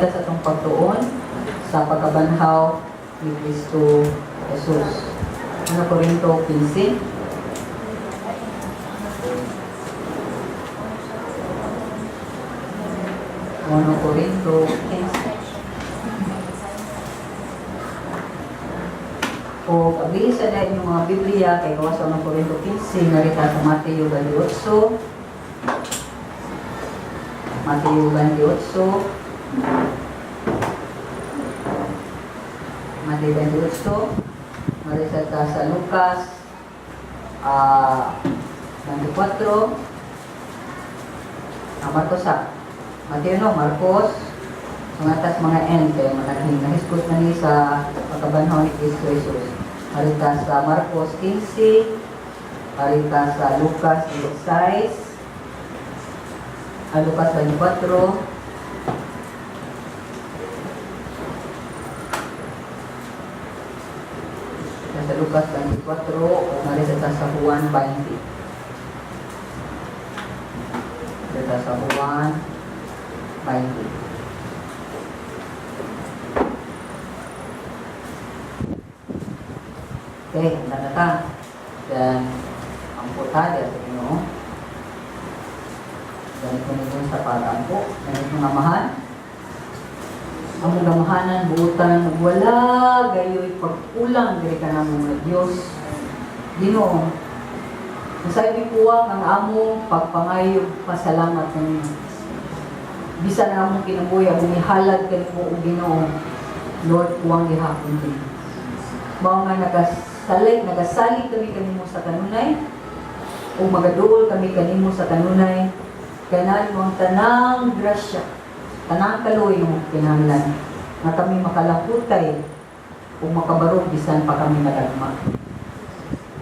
Ngarita sa atong pagtuon sa pagkabanhaw ni Kristo Jesus. 1 Corinto 15. 1 Corinto 15. O ablihin sa dahil yung mga Biblia kay gawas sa 1 Corinto 15, ngarita sa Mateo 28. Mateo 28. Mateo 28. Marisa ta sa Lucas 24. Marcos sa Mateo no, Marcos. Sungatas mga end kay mga nahiskot na ni sa pagkabanhaw ni Kristo Jesus. Marita sa Marcos 15, marita sa Lucas 16, Lucas 24, sa Lucas 24 o marita sa Juan 20. Marita sa Juan 20. Okay, handa na ta. Then, ang puta, diya sa Ginoo. Ganito nito sa pag-ampo. Ganito nga amahan. Ang gamahanan, buutan, wala gayoy pagkulang diri ka namo nga Dios. Ginoo, masaybi puwang ang among pagpangayo pasalamat kanimo. Bisan ang among kinabuhi, among ihalad kanimo o Ginoo, Lord, puwang gihapon kini. Mao nga nagasalig kami kanimo sa kanunay, ug magaduol kami kanimo sa kanunay, kay naa mo ang tanang grasya, tanang kaluoy nga kinahanglan nga kami makalahutay ug makabarog bisan pa kami madagma.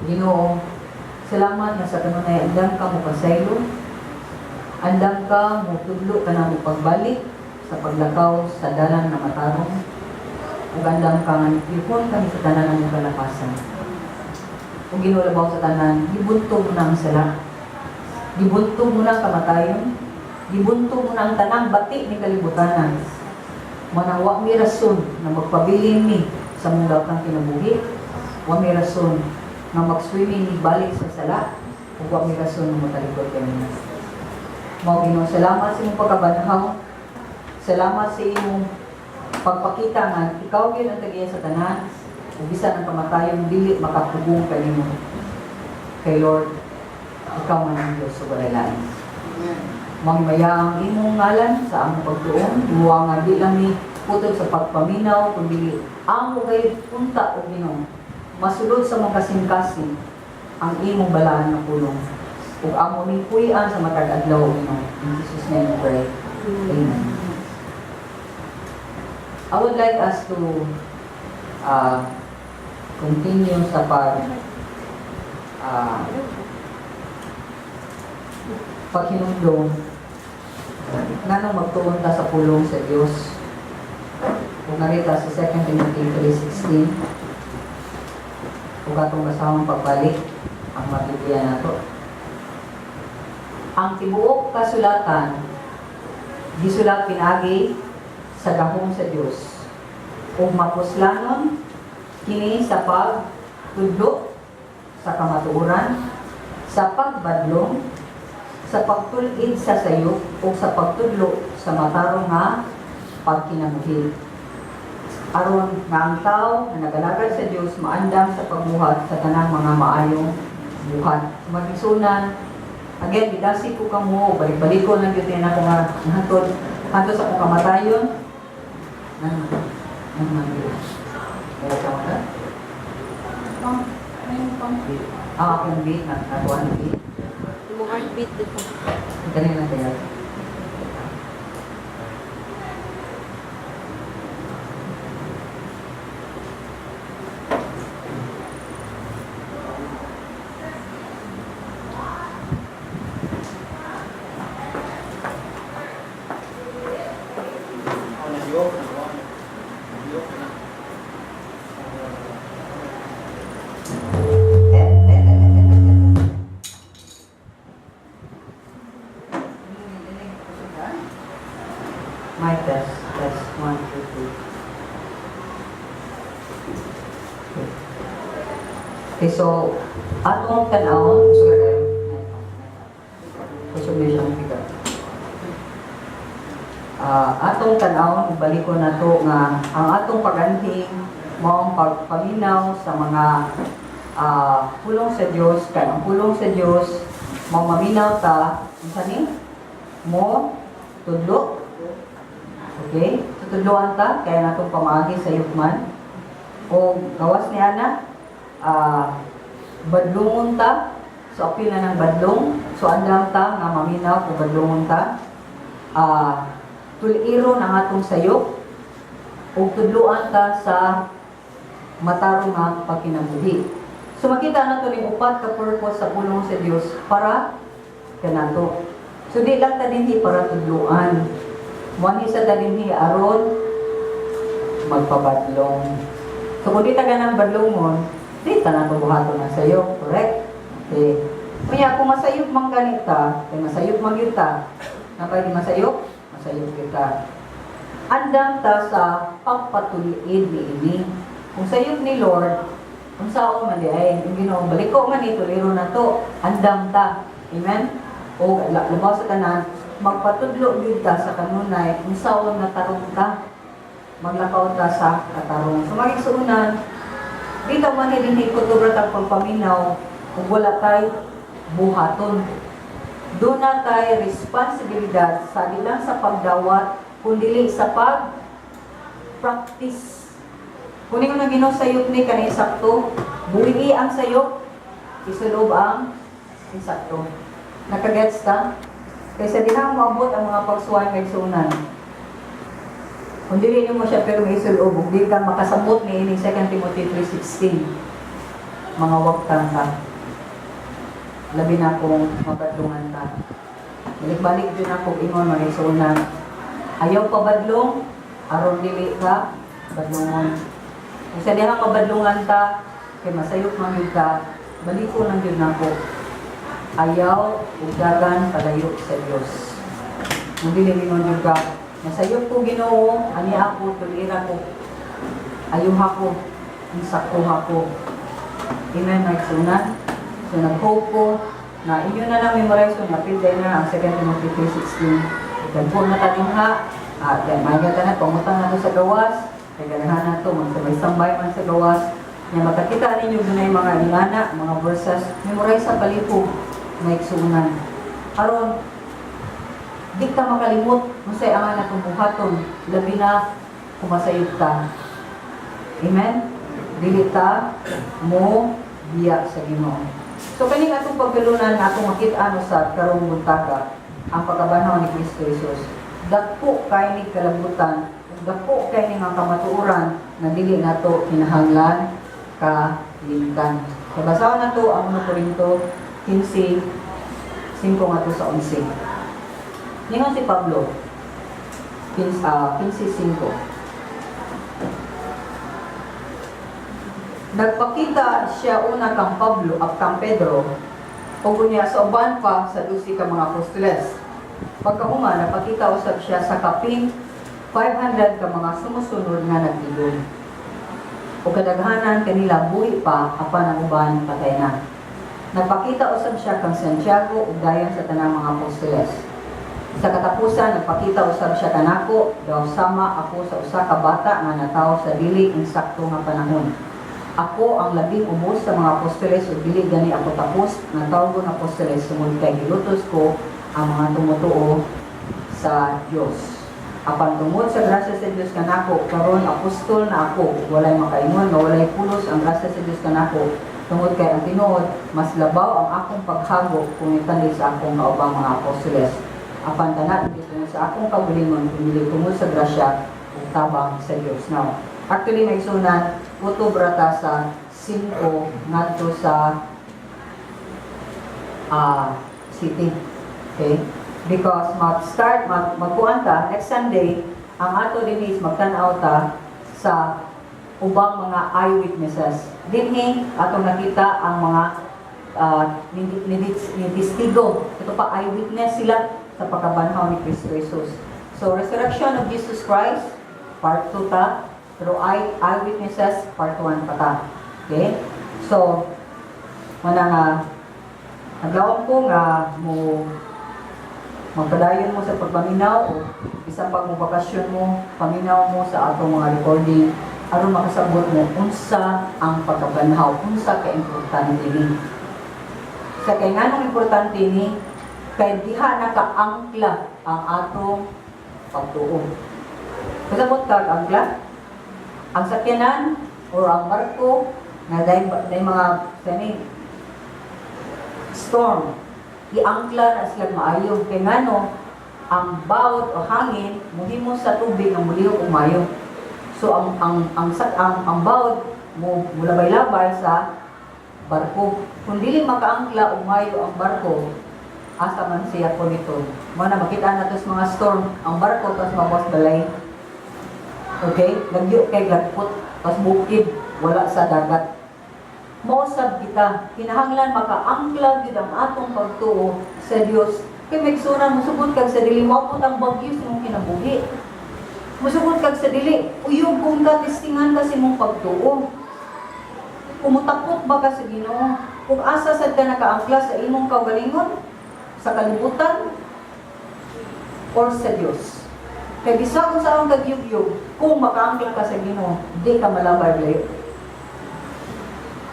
Ginoo, salamat nga sa kanunay andam ka mo pasaylo, andam ka mo tudlo ka na mo pagbalik sa paglakaw sa dalan nga matarong, ug andam ka nga nipihon kami sa tanan among kalakasan. Ug Ginoo, labaw sa tanan, gibuntog mo na ang sala. Gibuntog mo na ang kamatayon. Gibuntog mo na ang tanang bati ni kalibutanan. Manang wa mi rason na magpabilin mi sa mong daotang kinabuhi. Wa mi rason nga mag-swimming ni balik sa sala. Ug wa mi rason nga motalikod kami. Mao Ginoo, salamat sa imong pagkabanhaw. Salamat sa imong pagpakita nga ikaw gyud ang tagiya sa tanan. Ug bisan ang kamatayon dili makapugong kanimo. Kay Lord, ikaw man ang Diyos ug walay lain. Mangmaya ang imong ngalan sa among pagtuon, duwa nga di lang mi putol sa pagpaminaw, kundi amo gayud unta o Ginoo. Masulod sa mga kasing-kasing ang imong balaan nga pulong. Ug amo ning puy-an sa matag adlaw, Ginoo. In Jesus' name we pray. Amen. I would like us to continue sa paghinumdom nganong magtuon ta sa pulong sa Dios. Kung narita sa 2 Timothy 3:16 ug atong basahon pagbalik ang mabibigyan nato. Ang tibuok kasulatan gisulat pinaagi sa gahom sa Dios ug mapuslanon kini sa pagtudlo sa kamatuoran, sa pagbadlong, sa pagtul-id sa sayop ug sa pagtudlo sa matarong nga pagkinabuhi, aron nga ang tao nga nagalagad sa Dios maandam sa pagbuhat sa tanang mga maayong buhat. Magisunan, again, gidasig ko kamo, balik-balik ko lang gyud ako nga hantod hantod sa akong kamatayon. Nang nang manggila. Wala ka maka? Pang, ano yung pang? Ah, akong beat, natuan beat. Yung heartbeat dito. Kanina na kaya. Eh, eh, eh, eh, eh, eh. Mic test, test. Test. 1, 2, 3. Okay, so, atong tan-awon, gusto ka kayo? Kusog na siyang bigat. Atong tan-awon, balikon nato nga ang atong pag-anhing mao ang pagpaminaw sa mga pulong sa Dios. Kay ang pulong sa Dios mao maminaw ta, unsa ni mo tudlo. Okay, tutudloan ta kaya natong pamaagi sa yukman o gawas ni ana, badlungon ta. So apil na ng badlong, so andam ta nga maminaw kung badlungon ta, tuliro ang atong sayop ug tudloan ta sa matarong nga pagkinabuhi. So makita nato ning upat ka purpose sa pulong sa Dios para kanato. So di lang ta dinhi para tudloan. Muanhi sa ta dinhi aron magpabadlong. So kung di ta ganang badlongon, di ta nato buhaton ang sayo, correct? Okay. Kaya kung masayop man ganita, kay masayop man gyud ta. Napay di masayop? Masayop kita. Andam ta sa pagpatuliid niini. Kung sayop ni Lord, unsaon man di ay, yung Ginoo, baliko man ni, tuliro na to, andam ta. Amen? O labaw sa tanan, magpatudlo gyud ta sa kanunay, unsaon nga tarong ta, maglakaw ta sa katarong. So magigsuonan, di ta man dinhi kutubra tag pagpaminaw ug wala tay buhaton. Doon na tay responsibilidad sa di lang sa pagdawat, kundi sa pag practice. Kung ingon ang Ginoo, sayop ni kanay sakto, buhi ang sayop, isulob ang insakto. Nakagets ta? Kaysa diha moabot ang mga pagsuway, mga. Kung dili nimo siya pero may isulob, ug di ka makasabot ni ining 2 Timothy 3:16, mga wagtang ka. Labi na kung mabadlungan ka. Balik-balik din ako ingon, mga igsuonan. Ayaw pabadlong, aron dili ka badlungon. Kung sa diha mabadlungan ta, kay masayop man gyud ka, baliko lang gyud nako. Ayaw ug dagan palayo sa Dios. Kung dili mingon gyud ka, "Masayop ko, Ginoo, ani ako, tulira ko. Ayuha ko, insaktuha ko." Amen, mga igsuonan. So nag-hope ko na inyo na lang memorize na pilday na ang 2 Timothy 3:16. Dagko na ta dinha, at then may na pangutang na to sa gawas, kay ganahan na to, magsabay-sambay man sa gawas. Nya makakita ninyo dunay mga ingana, mga verses, memorize sa palihog, mga igsuonan. Aron di ka makalimot unsay ang atong buhaton, labi na kung masayop ta. Amen? Dili ta mo biya sa Ginoo. So kaning atong pagkalunan nga atong makit-an sa karong buntaga, ang pagkabanhaw ni Kristo Jesus. Dako kay ni kalabutan, ug dako kay ni nga kamatuoran nga dili nato kinahanglan kalimtan. So basahon nato ang 1 Corinto 15:5 ngadto sa 11. Ningon si Pablo, 15, 15:5. Nagpakita siya una kang Pablo at kang Pedro ug unya sa uban pa sa 12 ka mga apostoles. Pagkahuman, nagpakita usab siya sa kapin 500 ka mga sumusunod nga nagtilon. Ug kadaghanan kanila buhi pa, apan ang uban patay na. Nagpakita usab siya kang Santiago ug dayon sa tanang mga apostoles. Sa katapusan, nagpakita usab siya kanako, daw sama ako sa usa ka bata nga natawo sa dili insakto nga panahon. Ako ang labing ubos sa mga apostoles ug dili gani ako tapos nga tawgon apostoles tungod kay gilutos ko ang mga tumutuo sa Dios. Apan tungod sa grasya sa Dios kanako, karon apostol na ako. Walay makaingon nga walay pulos ang grasya sa Dios kanako tungod kay ang tinuod, mas labaw ang akong paghago kung itandi sa akong kaubang mga apostoles. Apan tanan hindi tungod sa akong kaugalingon kundi tungod sa grasya ug tabang sa Dios. Now, actually, mga igsuonan, kutob ra ta sa 5 ngadto sa city. Okay? Because mag-start, magkuan ta, next Sunday, ang ato din is magtan-aw ta sa ubang mga eyewitnesses. Dinhi, atong nakita ang mga ni testigo. Ito pa, eyewitness sila sa pagkabanhaw ni Kristo Jesus. So, resurrection of Jesus Christ, Part 2 ta, pero eyewitnesses, part 1 pa ta. Okay? So, mana nga, naglawom ko nga mo magpadayon mo sa pagpaminaw o bisan pag mo bakasyon mo, paminaw mo sa atong mga recording aron makasabot mo unsa ang pagkabanhaw, unsa ka importante ni. Sa kay nganong importante ni, kay diha nakaangkla ang atong pagtuo. Kasabot ka ang angkla? Ang sakyanan or ang barko nga dahil mga sani storm, iangkla na sila maayo kay ngano ang bawod o hangin muhimo sa tubig nga mulihok umayo. So ang bawod mo mulabay-labay sa barko. Kung dili makaangkla umayo ang barko, asa man siya ko nito? Mo na makita nato sa mga storm, ang barko tas mabos balay. Okay, lagyo kay lagpot pas bukid, wala sa dagat. Mao sab kita, kinahanglan makaangkla gyud ang atong pagtuo sa Dios. Kay maigsuonan, musugot kag sa dili, moabot ang bagyo sa imong kinabuhi. Musugot kag sa dili, uyog kung ka, testingan ka sa imong pagtuo. Kumutakot ba ka sa Ginoo? Kung asa sad ka nakaangkla, sa imong kaugalingon, sa kalibutan, or sa Dios? Kay bisan kung saan kag yugyug, kung makaangkla ka sa Ginoo, di ka malabay layo.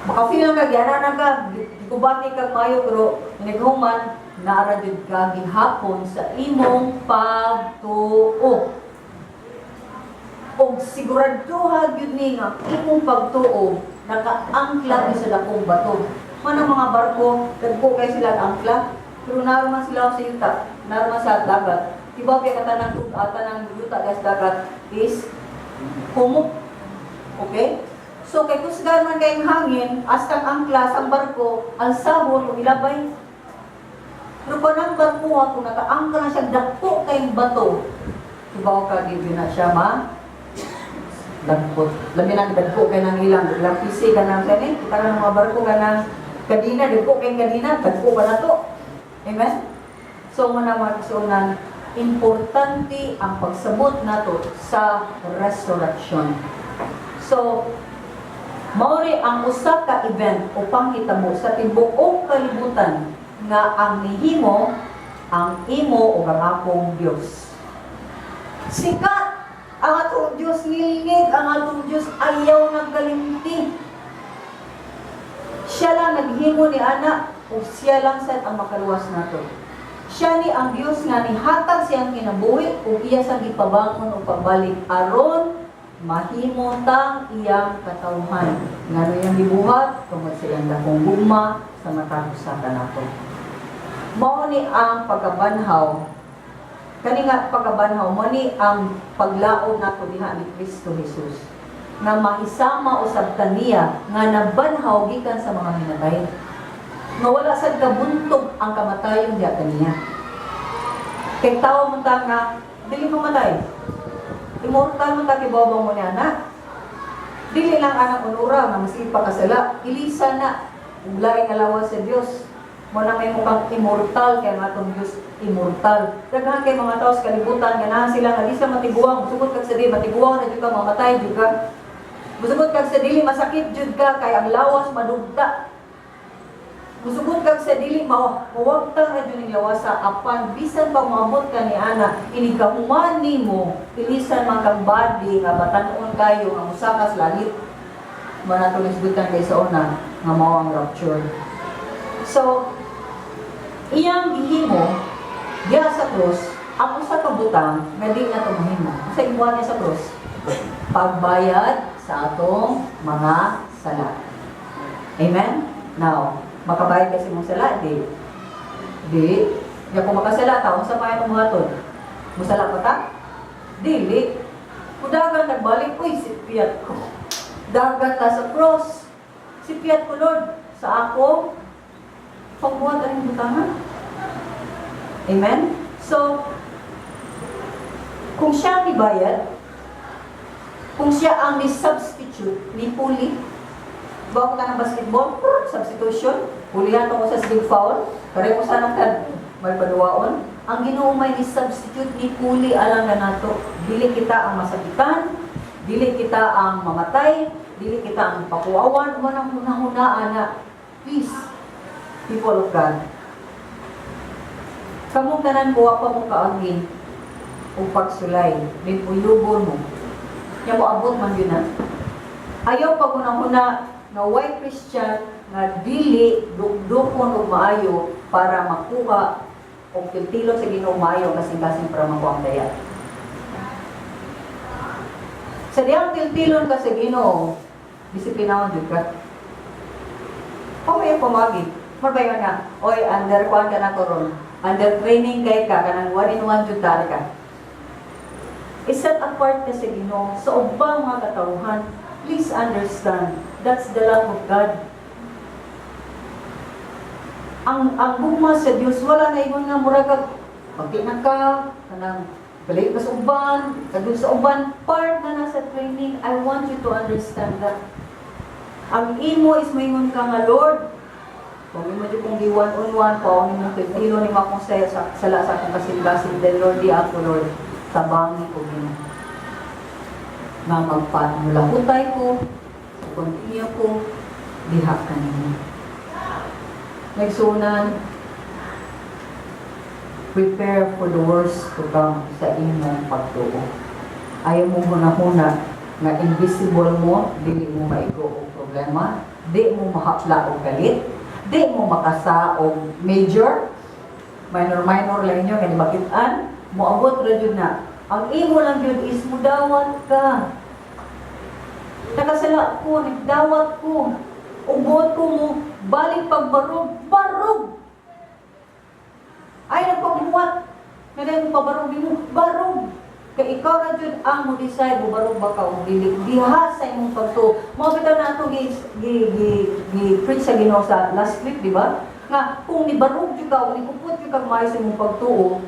Maka-feel lang ka, gyana na ka, gikubati kag mayo, pero inighuman, naara jud ka gihapon sa imong pagtuo. Og siguraduha gyud ni nga imong pagtuo nakaangkla gyud sa dakong bato. Man ang mga barko, dagko kay sila ang angkla, pero naroman sila sa yuta, naroman sa dagat. Iba kay katanang tanang yuta gas dagat is humok. Okay? So kay kusgan man kayong hangin, hasta ang angkla sa barko, ang sabon ug ilabay. Pero kanang barko kung nakaangkla na siya dako kayong bato, ibaw ka di na siya ma dagpot. Labi na dagko kay nang ilang PC ka nang kani, kita ng mga barko ka nang kadina, dagko kay kadina, dagko pa na to. Amen? So mao na, mga kasuonan, importante ang pagsabot nato sa resurrection. So, maori ang usa ka event o panghitabo sa tibuok kalibutan nga ang nihimo ang imo o ang akong Dios. Sikat ang atong Dios, ngilngig ang atong Dios, ayaw nagkalimti. Siya lang naghimo ni ana ug siya lang sad ang makaluwas nato. Siya ni ang Dios nga nihatag siyang kinabuhi ug iya sang gipabangon og pagbalik aron mahimo tang iyang katawhan. Ngano iyang gibuhat? Tungod sa iyang dakong gugma sa matag usa kanato. Mao ni ang pagkabanhaw. Kani nga pagkabanhaw, mao ni ang paglaom nato diha ni Kristo Jesus nga mahisama usab kaniya nga nabanhaw gikan sa mga minatay. Nga wala sad kabuntog ang kamatayon diha kaniya. Kay tawo man ta nga dili mamatay. Immortal man ta, kibaw mo ni ana. Dili lang anang unura nga masige pa kasala, ilisa na ug laing nga lawas sa Dios. Mo na may mukhang immortal kay ang atong Dios immortal. Daghan kay mga tao sa kalibutan ganahan sila nga di sila matiguang. Musugot kag sa dili matiguang na jud ka, mamatay jud ka. Musugot kag sa dili masakit jud ka kay ang lawas madugta. Musugot kag sa dili mawagtang na jud ning lawasa, apan bisan pa moabot ka ni ana, inig kahuman nimo ilisan man kang body nga batan-on kayo nga mosaka sa langit. Mao na to nisgutan kay sa una nga mao ang rapture. So, iyang gihimo diha sa krus ang usa ka butang nga di na to mahimo. Unsa gibuhat niya sa krus? Pagbayad sa atong mga sala. Amen? Now, makabayad kasi mong sala? Di. Di. Di ako makasala ta, unsa pa itong buhaton? Musala pa ta? Dili. Kudagan nagbalik, uy, sipyat ko. Dagan ta sa cross. Sipyat ko, Lord, sa akong pagbuhat ang butangan. Amen? So, kung siya ang nibayad, kung siya ang ni-substitute, ni puli, bago ka ng basketball, prr, substitution, pulihan ko sa big foul, kare ko sana kad may paduwaon. Ang Ginoo may ni-substitute, ni puli alang na nato. Dili kita ang masakitan, Dili kita ang mamatay, dili kita ang pakuawan, walang hunahunaan na, please, people of God, kamong tanan ko, pa mo kaagi o pagsulay, min uyubon mo. Nya mo abot man yun na. Ayaw pag hunahuna nga way Christian nga dili dukdukon og maayo para makuha og tiltilon sa Ginoo maayo ang kasing-kasing para makuha ang daya. Sa diyang tiltilon ka sa Ginoo, disiplinahon jud ka. Pamaya pamagi. Marbayon nga, oy, under kuan ka na karon. Under training kay ka, kanang one in one jud tari ka. I-set apart ka sa Ginoo sa ubang mga katawhan. Please understand, that's the love of God. Ang gugma sa Dios wala na ingon nga murag kag magti na ka, kanang balik ka sa uban, kadto sa uban, part na na sa training. I want you to understand that. Ang imo is moingon ka nga, "Lord, kung imo jud kong gi one on one, paong imong tiltilon nimo akong sa sala sa akong kasing-kasing, then Lord, di ako, Lord, tabangi ko nimo." Nga magpanulahutay ko, continue ko, diha kanimo. Nagsunan, prepare for the worst to come sa imong pagtuo. Ayaw mo hunahuna nga invisible mo, dili mo maigo og problema, di mo mahapla og galit, di mo makasa og major, minor minor lang inyo, kaya makitaan, moabot ra jud na. Ang imo lang jud is mudawat ka. "Nakasala ko, nagdawat ko. Ubot ko mo, balik pagbarog, barog." Ay, nagpagbuhat. Nga mo pabarog mo, barog. Kay ikaw ra jud ang mo decide mo barog ba ka o dili. Diha sa imong pagtuo. Mao bitaw na ato gi preach sa Ginoo sa last week, di ba? Nga kung nibarog jud ka o nikupot jud kag maayo sa imong pagtuo,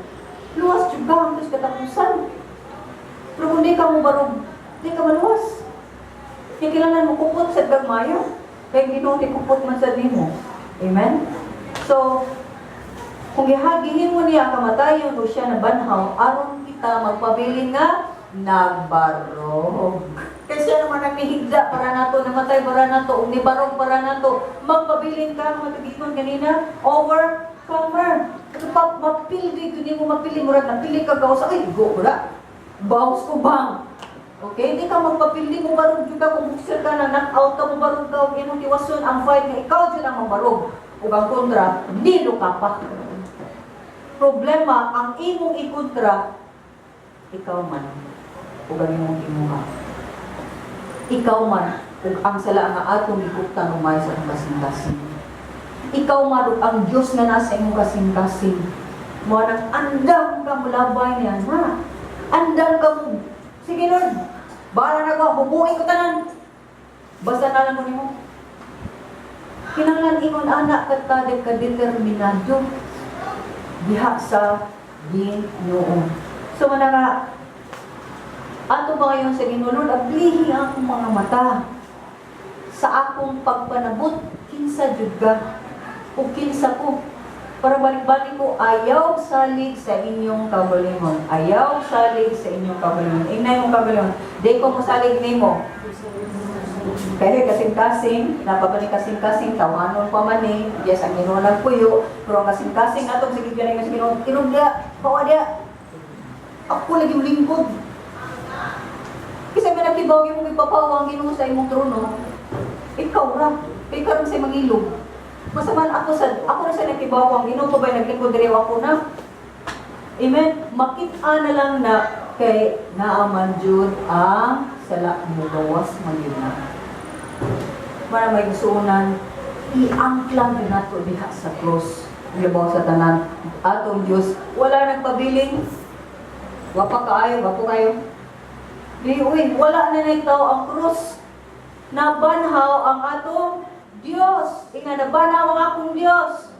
luwas jud ka hangtod sa katapusan. Pero kung di ka mo barog, di ka maluwas. Kaya kailangan mo kupot sa kag maayo. Kay Ginoo ni kupot man sa nimo. Amen? So, kung gihagihin mo niya ang kamatayon o siya nabanhaw, aron kita magpabilin nga nagbarog. Kasi siya naman ang nihigda para nato, namatay para nato, ug nibarog para nato. Magpabilin ka, mga kagigon kanina, overcomer. Ito pa, mapildi, kung mo mapili, murag napili ka gawas, ay, go, wala. Bawas ko bang? Okay, di ka magpapildi mo barog jud ka kung boxer ka na knock out ka mo barog ka ug imong tiwason ang fight nga ikaw jud ang mabarog ug ang kontra nilo ka pa. Problema ang imong ikontra ikaw man ug ang imong timuha. Ikaw man ug ang sala nga atong gikuptan umay sa atong kasing-kasing. Ikaw man ug ang Dios nga nasa imong kasing-kasing. Mo nang andam ka mulabay niya na. Andam ka mo. "Sige Lord, bahala na ko, hubuin ko tanan. Basta na lang ko nimo." Kinahanglan ingon ana ka ka determinado diha sa Ginoo. So mana nga ato ba ngayon sa Ginoo, "Lord, ablihi ang akong mga mata sa akong pagpanabot, kinsa jud ka o kinsa ko." Para balik-balik ko, ayaw salig sa inyong kaugalingon. Ayaw salig sa inyong kaugalingon. Ingnan imong kaugalingon, "Di ko mo salig nimo." Kaya kasing-kasing, napabalik kasing-kasing, tawanon pa man eh. Yes, ang Ginoo nagpuyo, pero ang kasing-kasing atong sige ganay nga sa Ginoo, "Inog dia, pawa dia. Ako lagi mo lingkod." Kasi may nakibaw yung ipapawa ang Ginoo sa imong trono. Ikaw ra, kay karon sa mangilog. Masaman ako sa ako ra sa nakibaw ang Ginoo ko ba naglingkod diri ako na. Amen. Makita na lang na kay naaman jud ang sala mo gawas man yun na. Para may gusuonan, iangkla gyud nato diha sa cross. Labaw sa tanan, atong Diyos, wala nagpabilin. Wa pa kaayo, wa po kayo. Di, uy, wala na tao ang cross. Nabanhaw ang atong Diyos. Inga, "Nabanhaw ang akong Diyos."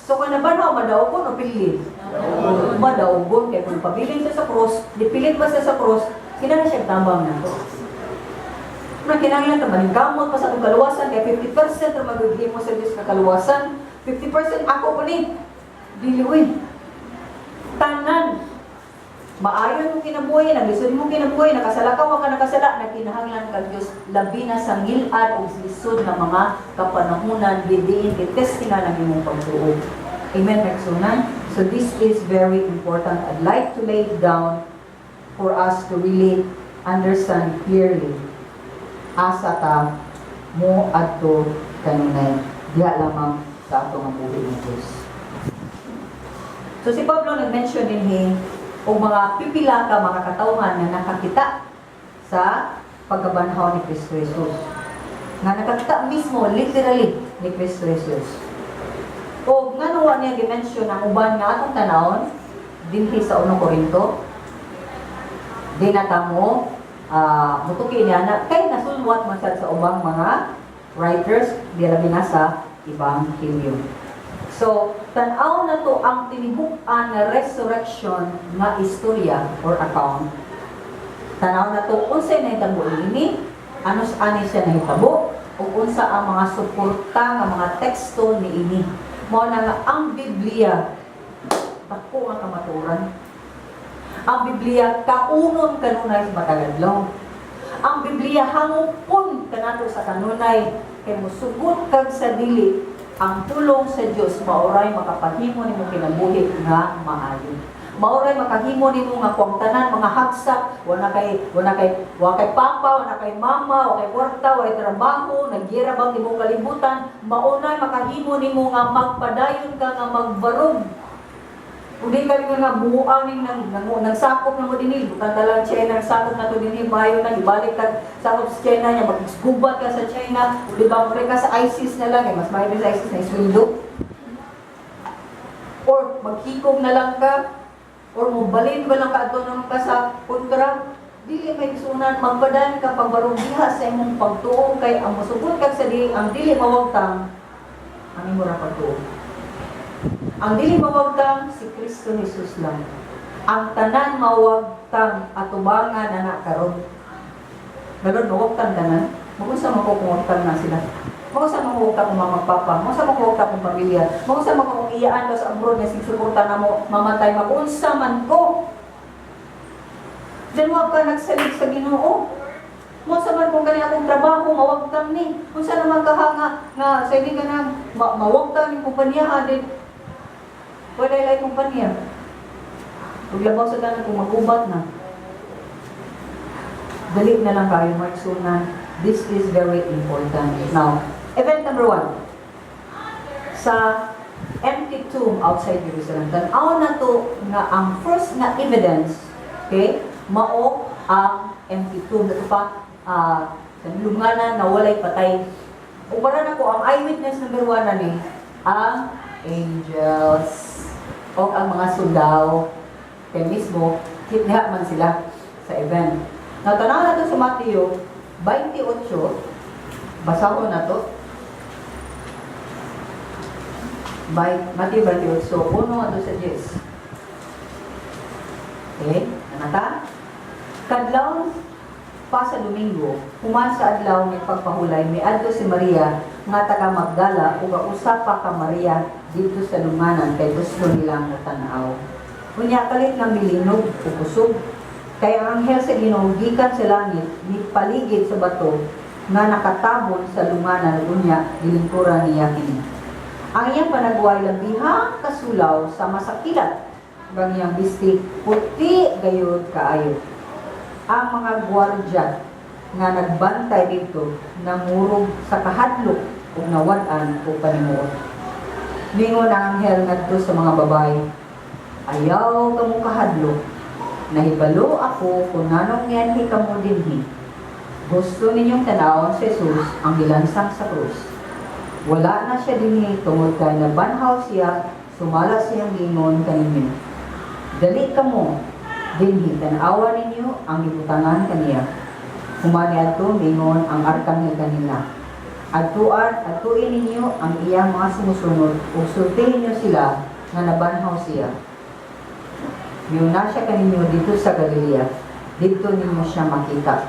So kung nabanhaw, madaugon o pili? Madaugon. Kaya kung pabilin siya sa cross, dipilit ba siya sa cross, kinahanglan siya tabang na. Na kinahanglan ta maningkamot pa sa atong kaluwasan kay 50% ra maghimo sa Dios nga kaluwasan. 50% ako pa ni. Dili uy. Tanan. Maayo mo kinabuhi, naglisod mo kinabuhi, nakasala ka, wa ka nakasala, nagkinahanglan kag Dios, labi na sa ngilad o lisod nga mga kapanahunan, diin gitestingan ang imong pagtuo. Amen, kaigsuonan? So this is very important. I'd like to lay it down for us to really understand clearly asa ta mo adto kanunay, diha lamang sa ato nga buhi ng Diyos. So si Pablo nag-mention dinhi og mga pipila ka mga katawhan nga nakakita sa pagkabanhaw ni Kristo Jesus. Nga nakakita mismo literally ni Kristo Jesus. O ngano wa niya gi-mention ang uban nga atong tanawon dinhi sa 1 Korinto? Di na ta mo mutuki niya na kay nasulwat man sad sa ubang mga writers, di labi na sa Ebanghelyo. So, tan-aw na to ang tinibuk-an nga resurrection nga istorya or account. Tan-aw na to unsay nahitabo niini, anus ani siya nahitabo, ug unsa ang mga suporta nga mga teksto niini. Mao na nga ang Biblia dako nga kamatuoran. Ang Biblia kaunon kanunay sa matag adlaw. Ang Biblia hangupon kanato sa kanunay kay musugot kag sa dili, ang pulong sa Dios maoray makapahimo nimo kinabuhi nga maayo. Maoray makahimo nimo nga kuang tanan mga hagsak, wala kay papa, wala kay mama, wala kay kwarta, wala kay trabaho, nagyera bang tibuok kalibutan, maunay makahimo nimo nga magpadayon ka nga magbarog. Kung di kami nga buuan ning nang nagsakop na mo dinhi, butang talang China, nagsakop na to dinhi, maayo na ibalik ka sakop sa China niya, maggubat ka sa China, o di ba mo ka sa ISIS na lang, eh, mas maayo sa ISIS na isweldo. Or maghikog na lang ka, or mobalin ba lang ka adto naman ka sa kontra, dili may kisunan, magpadayon ka pagbarog diha sa imong pagtuo kay ang mosugot kag sa dili, ang dili mawagtang ang imo ra pagtuo. Ang dili mawagtang si Kristo Jesus lang. Ang tanan mawagtang atubangan na na karon. Balon mawagtang tanan. Magunsa man ko kung wagtang na sila? Magunsa man ko wagtang kung mama, papa? Magunsa man ko wagtang kung pamilya? Magunsa man ko kung iyaan daw sa abroad nga suporta na mo mamatay? Magunsa man ko? Then wa ka nagsalig sa Ginoo. Mo sa man kung gani akong trabaho mawagtang ni. Unsa naman ka nga nga sa ka na mawagtang ni kumpanya din. Wala lay kumpanya. Ug labaw sa tanan kung magubat na. Dali na lang kayo, mga igsuonan. This is very important. Now, event number one. Sa empty tomb outside Jerusalem. Tan-aw na to nga ang first nga evidence, okay, mao ang empty tomb. Ito pa, sa lunganan na walay patay. O para na ko, ang eyewitness number one na ni, ang angels o ang mga sundao. Kaya mismo, kitha man sila sa event. Now, tanaw na to sa Mateo 28, basahon na to. By Mateo 28, 1 ato sa 10. Okay, nanata? Kadlaw pa sa Domingo, human sa adlaw ni pagpahulay, miadto si Maria nga taga Magdala ug ang usa pa ka Maria didto sa lunganan kay gusto nila mo tan-aw. Unya kalit nga milinog ug kusog kay ang anghel sa Ginoo gikan sa langit nipaligid sa bato nga nakatabon sa lunganan, unya gilingkuran niya kini. Ang iyang panagway labihang kasulaw sama sa kilat ug ang iyang bisti puti gayud kaayo. Ang mga gwardya nga nagbantay didto namurog sa kahadlok ug nawad-an og panimuot. Ningon ang anghel ngadto sa mga babaye, "Ayaw kamo kahadlok. Nahibalo ako kung nganong nianhi kamo dinhi. Gusto ninyong tanawon si Jesus ang gilansang sa krus. Wala na siya dinhi tungod kay nabanhaw siya sumala sa iyang giingon kaninyo. Dali kamo dinhi, tan-awa ninyo ang gibutangan kaniya." Human niadto, mingon ang arkanghel kanila, "Adtuan, adtuin ninyo ang iyang mga sumusunod ug sultihin ninyo sila nga nabanhaw siya. Miuna siya kaninyo didto sa Galilea. Didto ninyo siya makita.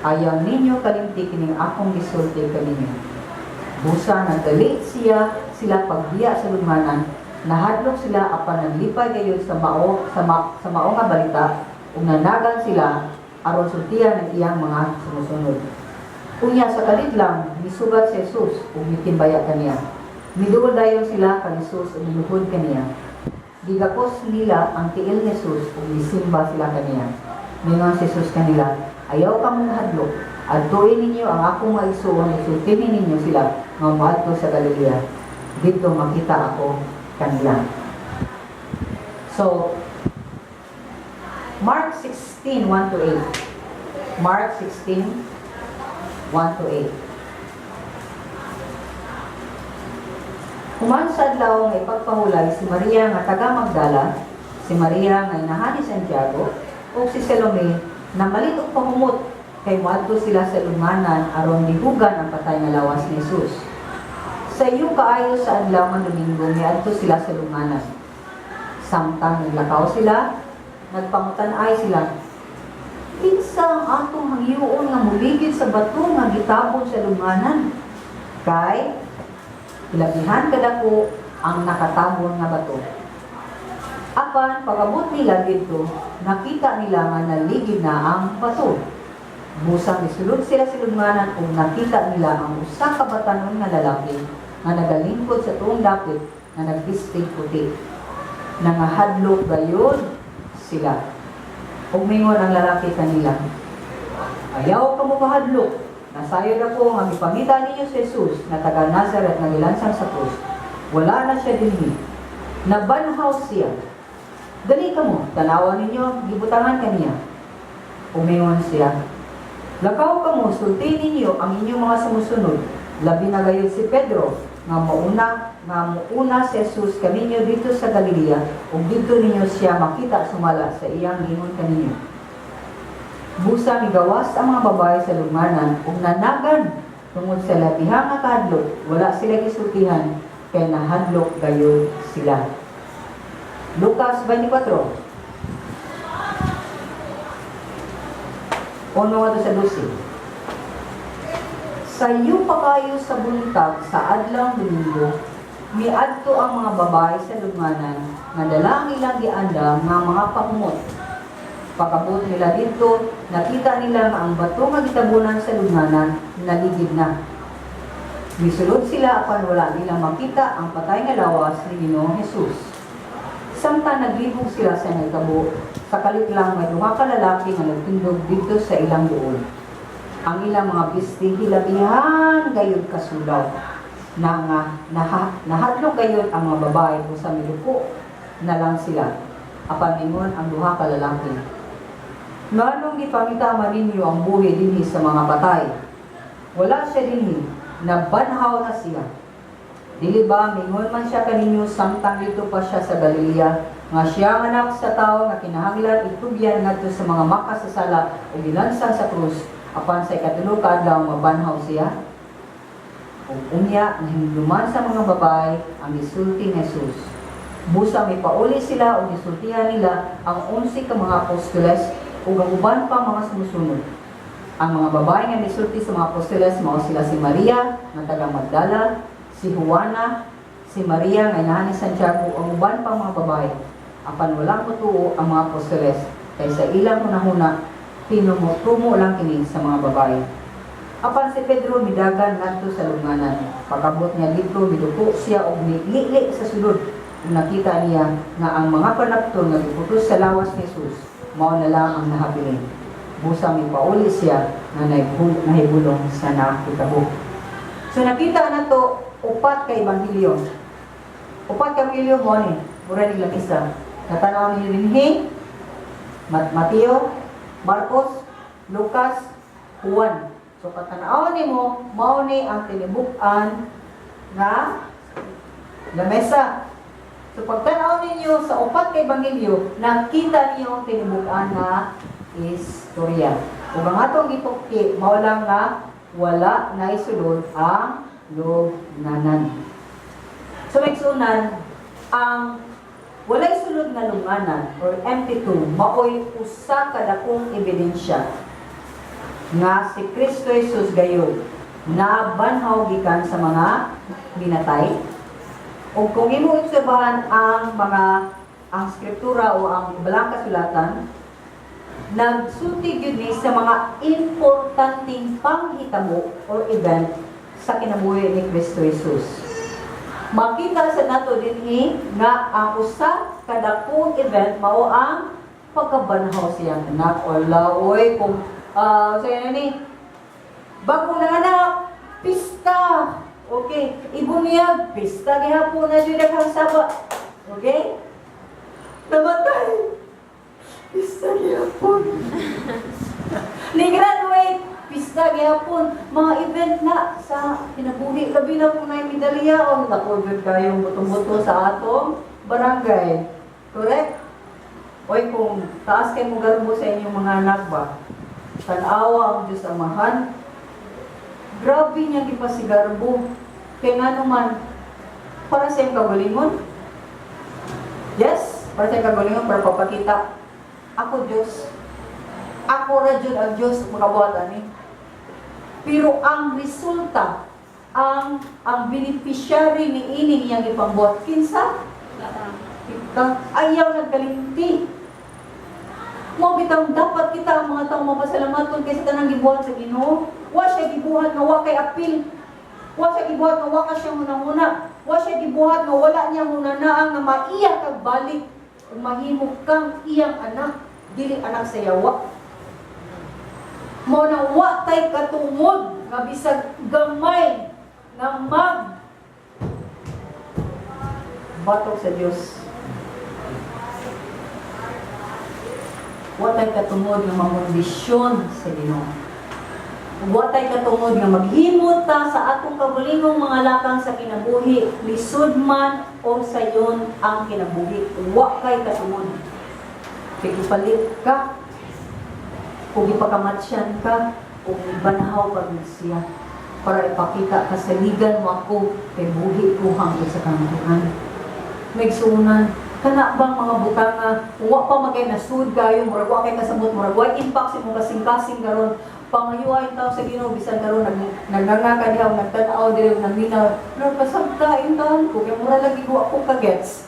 Ayaw ninyo kalimti kining akong gisulti kaninyo." Busa nagdali siya sila pagbiya sa lunghanan. Nahadlok sila apan naglipay gayud sa mao nga balita ug nanagan sila aron sultian ang iyang mga sumusunod. Unya sa kalit lang misugat si Jesus ug mitimbaya kaniya. Miduol dayon sila kang Jesus ug miluhod kaniya. Gigakos nila ang tiil ni Jesus ug misimba sila kaniya. Mingon si Jesus kanila, "Ayaw kamo mahadlok. Adtuin ninyo ang akong mga igsuon, sultihin ninyo sila nga moadto sa Galilea. Didto makita ako kanila." So, Mark 16, 1 to 8. Mark 16, 1 to 8. Human sa adlaw nga ipagpahulay, si Maria nga taga Magdala, si Maria nga inahan ni Santiago, ug si Salome namalit og pahumot kay moadto sila sa lubnganan aron lihugan ang patay nga lawas ni Jesus. Sayo kaayo sa adlaw nga Domingo miadto sila sa lubnganan. Samtang naglakaw sila, nagpangutan-ay sila, "Kinsa ang atong hangyoon nga muligid sa bato nga gitabon sa lubnganan?" Kay hilabihan kadako ang nakatabon nga bato. Apan pag-abot nila didto, nakita nila nga naligid na ang bato. Busa misulod sila sa lubnganan ug nakita nila ang usa ka batanon nga lalaki nga nagalingkod sa tuong dapit nga nagbistig puti. Nangahadlok gayud sila. Ug mingon ang lalaki kanila, "Ayaw kamo mahadlok. Nasayod ako nga gipangita ninyo si Jesus nga taga Nazaret nga gilansang sa krus. Wala na siya dinhi. Nabanhaw siya. Dali kamo, tanawa ninyo, gibutangan kaniya." Ug mingon siya, "Lakaw kamo, sulti ninyo ang inyong mga sumusunod, labi na gayud si Pedro, nga muuna si Jesus kaninyo didto sa Galilea, ug didto ninyo siya makita sumala sa iyang giingon kaninyo." Busa migawas ang mga babae sa lubnganan ug nanagan tungod sa labihang nga kahadlok. Wala sila gisultihan kay nahadlok gayud sila. Lucas 24. 1 ngadto sa 12. Sayo pa kayo sa buntag sa adlaw Domingo, miadto ang mga babae sa lubnganan nga dala ang ilang giandam nga mga pahumot. Pag-abot nila didto, nakita nila nga ang bato nga gitabunan sa lubnganan naligid na. Misulod sila apan wala nila makita ang patay nga lawas ni Ginoong Jesus. Samtang naglibog sila sa nahitabo, sa kalit lang may duha ka lalaki nga nagtindog didto sa ilang duol. Ang ilang mga bisti hilabihan gayud kasulaw na nga nahadlok gayud ang mga babae kung sa miluko na lang sila. Apan mingon ang duha ka lalaki, "Nganong gipangita man ninyo ang buhi dinhi sa mga patay? Wala siya dinhi, nabanhaw na siya. Dili ba mingon man siya kaninyo samtang didto pa siya sa Galilea nga siya ang Anak sa Tawo nga kinahanglan itugyan ngadto sa mga makasasala ug ilansang sa krus, apan sa ikatulo ka adlaw mabanhaw siya?" Ug unya nahinumduman sa mga babae ang gisulti ni Jesus. Busa mipauli sila ug gisultihan nila ang 11 ka mga apostoles ug ang uban pa mga sumusunod. Ang mga babae nga misulti sa mga apostoles mao sila si Maria nga taga Magdala, si Juana, si Maria nga inahan ni Santiago, ang uban pa mga babae. Apan wala motuo ang mga apostoles kay sa ilang hunahuna tinumo-tumo lang kini sa mga babae. Apan si Pedro midagan ngadto sa lubnganan. Pag-abot niya didto, miduko siya og milili sa sulod. Ug nakita niya nga ang mga panapton nga giputos sa lawas ni Jesus mao na lang ang nahabilin. Busa mipauli siya nga nahibulong sa nahitabo. So nakita na to upat ka ebanghelyo. Upat ka ebanghelyo mo ni, mura ni lamisa. Natanaw ni dinhi Mateo, Marcos, Lucas, Juan. So katanaw nimo mao ni ang tinibuk-an nga lamesa. So pagtanaw ninyo sa upat ka ebanghelyo, nakita niyo ang tinibuk-an nga istorya. Ug ang atong gitukti mao lang nga wala na isulod ang lubnganan. So maigsunan, ang walay sulod nga lubnganan or empty tomb maoy usa ka dakong ebidensya nga si Kristo Jesus gayud nabanhaw gikan sa mga minatay. Ug kung imo obserbahan ang mga ang skriptura o ang balang kasulatan, nagsulti gyud ni sa mga importanteng panghitabo or event sa kinabuhi ni Kristo Jesus. Makita sa nato dinhi nga ang usa ka dakong event mao ang pagkabanhaw siyang anak. Wala, oy, kung sa ni bago na anak, pista. Okay, ibunyag, pista gihapon na jud ang saba. Okay? Namatay. Pista gihapon. Ni-graduate, pista gihapon. Mga event na sa kinabuhi. Labi na kung naay medalya o dako jud kayong buto-buto sa atong barangay. Correct? Oy, kung taas kay mo garbo sa inyong mga anak ba? Tanawa ang Diyos Amahan. Grabe niya gipasigarbo. Kay nga naman, para sa iyong kagalingon. Yes, para sa iyong kagalingon, para papakita, ako Diyos. Ako ra jud ang Diyos makabuhat ani. Pero ang resulta, ang beneficiary ni ini niyang gipambuhat, kinsa? Kita. Ayaw nagkalimti. Mao bitang dapat kita ang mga tao mapasalamaton kaysa tanang gibuhat sa Ginoo. Wa siya gibuhat nga wa kay apil. Wa siya gibuhat nga wa ka siya hunahuna. Wa siya gibuhat nga wala niya hunanaan nga maiya kag balik ug mahimo kang iyang anak, dili anak sa yawa. Mao na wa tay katungod nga bisag gamay nga mag batok sa Dios. Wa tay katungod nga mamundisyon sa Ginoo. Wa tay katungod nga maghimot ta sa atong kaugalingong mga lakang sa kinabuhi, lisod man o sayon ang kinabuhi. Wa kay katungod. Kay ipalit ka, kung ipakamatsyan ka, kung ibanhaw pa gid siya para ipakita kasaligan mo ako kay buhi ko hangtod sa kamatuoran. Maigsuonan, kana bang mga butanga, wa pa magay nasud kayo, murag wa kay kasabot, murag wa impact sa imong kasing-kasing karon. Pangayuay tao sa Ginoo bisan karon nagnganga ka diha, nagtan-aw diri, nagminaw. Lord, pasabta taon ko kay mura lagi wa ko ka-gets.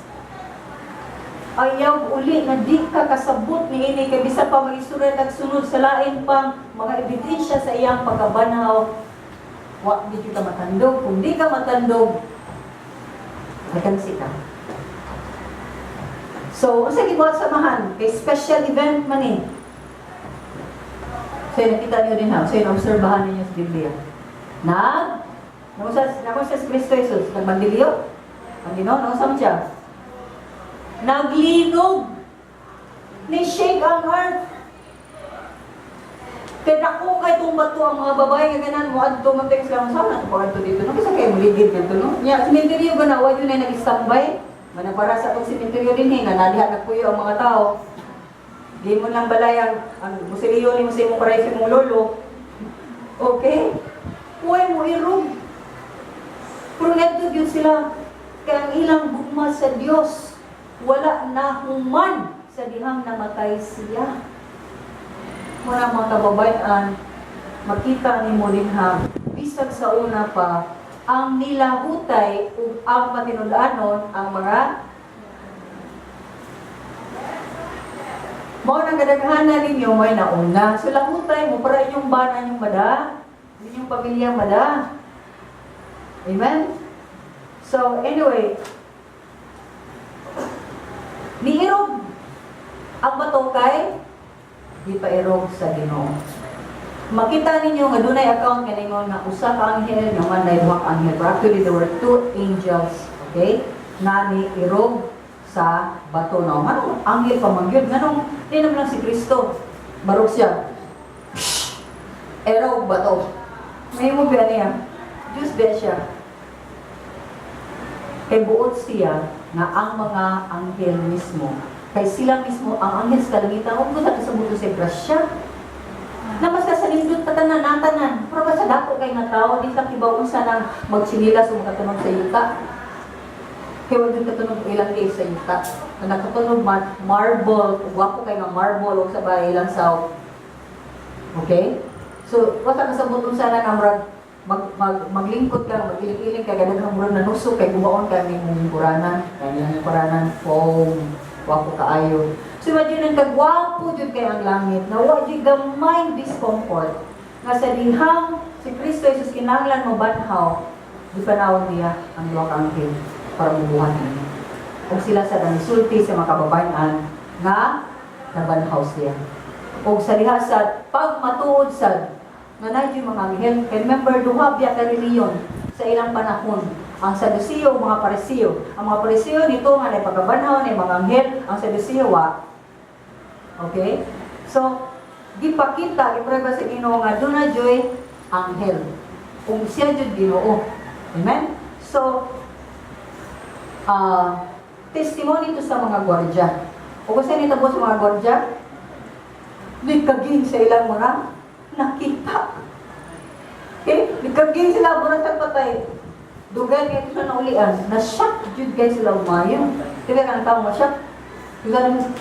Ayaw uli na di ka kasabot niini kay bisan pa mag-istorya nagsunod sa lain pang mga ebidensya sa iyang pagkabanhaw, wa di ka matandog. Kung di ka matandog, nakansi ka. So, unsa gibuhat sa Amahan? Kay special event man eh. So, nakita niyo din ha. So, obserbahan ninyo sa Biblia. Nag, nakunsa si Kristo Jesus? Nagbandilyo? Ang Ginoo, nakunsa man siya? Naglinog. Ni-shake ang earth. Kaya dako kay itong bato ang mga babae nga ganan mo adto man tayo sila, saan na ito pag dito, no? Kasi kay muligid kadto, no? Nya sementeryo ba na wa yun ay nag-standby mana para sa atong sementeryo din eh nga nadiha nagpuyo ang mga tao. Di mo lang balay ang musiliyo ni mo sa imong paray sa imong lolo. Okay? Huwag mo irog. Pero ngadto gyud sila kay ang ilang gugma sa Dios wala na human sa dihang namatay siya. Muna, mga kababayan, makita nimo dinha, bisag sa una pa, ang nilahutay ug ang matinud-anon ang mga mao nang kadaghanan ninyo may nauna. So lahutay mo para inyong bana inyong mada, inyong pamilya mada. Amen? So anyway, niirog ang bato kay di pa irog sa Ginoo. Makita ninyo nga dunay account nga ningon nga usa ka anghel nga man duha ka anghel. But actually there were two angels, okay? Na ni irog sa bato no. Nganong anghel pa man gyud? Nganong di naman lang si Kristo? Barog siya. Erog bato. May mo ba niya? Diyos ba siya? Kay buot siya nga ang mga anghel mismo. Kay sila mismo ang anghel sa kalangitan, huwag ko sa kasabot sa grasya. Na mas sa nindot katanan natanan. Pero basta dako kay nga tao, di ka kibaw unsa nang magtsinilas o makatunog sa yuta. Kay wa jud katunog ilang kay sa yuta. Na nakatunog man marble, ug gwapo kay nga marble og sa bahay ilang saw. Okay? So, wa ka kasabot unsa na nga murag Mag, mag maglingkod ka, mag-iling-iling ka, gadaghang murag nanusok kay gubaon ka ning mong kuranan, kay ang kuranan foam, wapo kaayo. So imagine ang kagwapo jud kay ang langit, na wa jud gamay discomfort. Nga sa dihang si Kristo Jesus kinahanglan mobanhaw, gipanawag niya ang duha ka anghel para mubuhat niya. Ug sila sa nangsulti sa mga kababayan nga nabanhaw siya. Og sa diha sa pagmatuod sad nga naa mga anghel, kay remember, duha biya ka reliyon sa ilang panahon. Ang Saduceo, mga Pariseo. Ang mga Pariseo nito nga nay pagkabanhaw ni mga anghel, ang Saduceo wa. Okay? So, gipakita, giprueba sa Ginoo nga duna juy anghel. Kung siya jud Ginoo. Amen? So, testimony to sa mga gwardya. O kasi nitabo sa mga gwardya, nikaging sa ilang mga nakita. Okay? Nikaging sila, murag sa patay. Dugay kayo sila naulian. Na-shock jud kay sila umayo. Kaya kang tao ma-shock. Diba naman,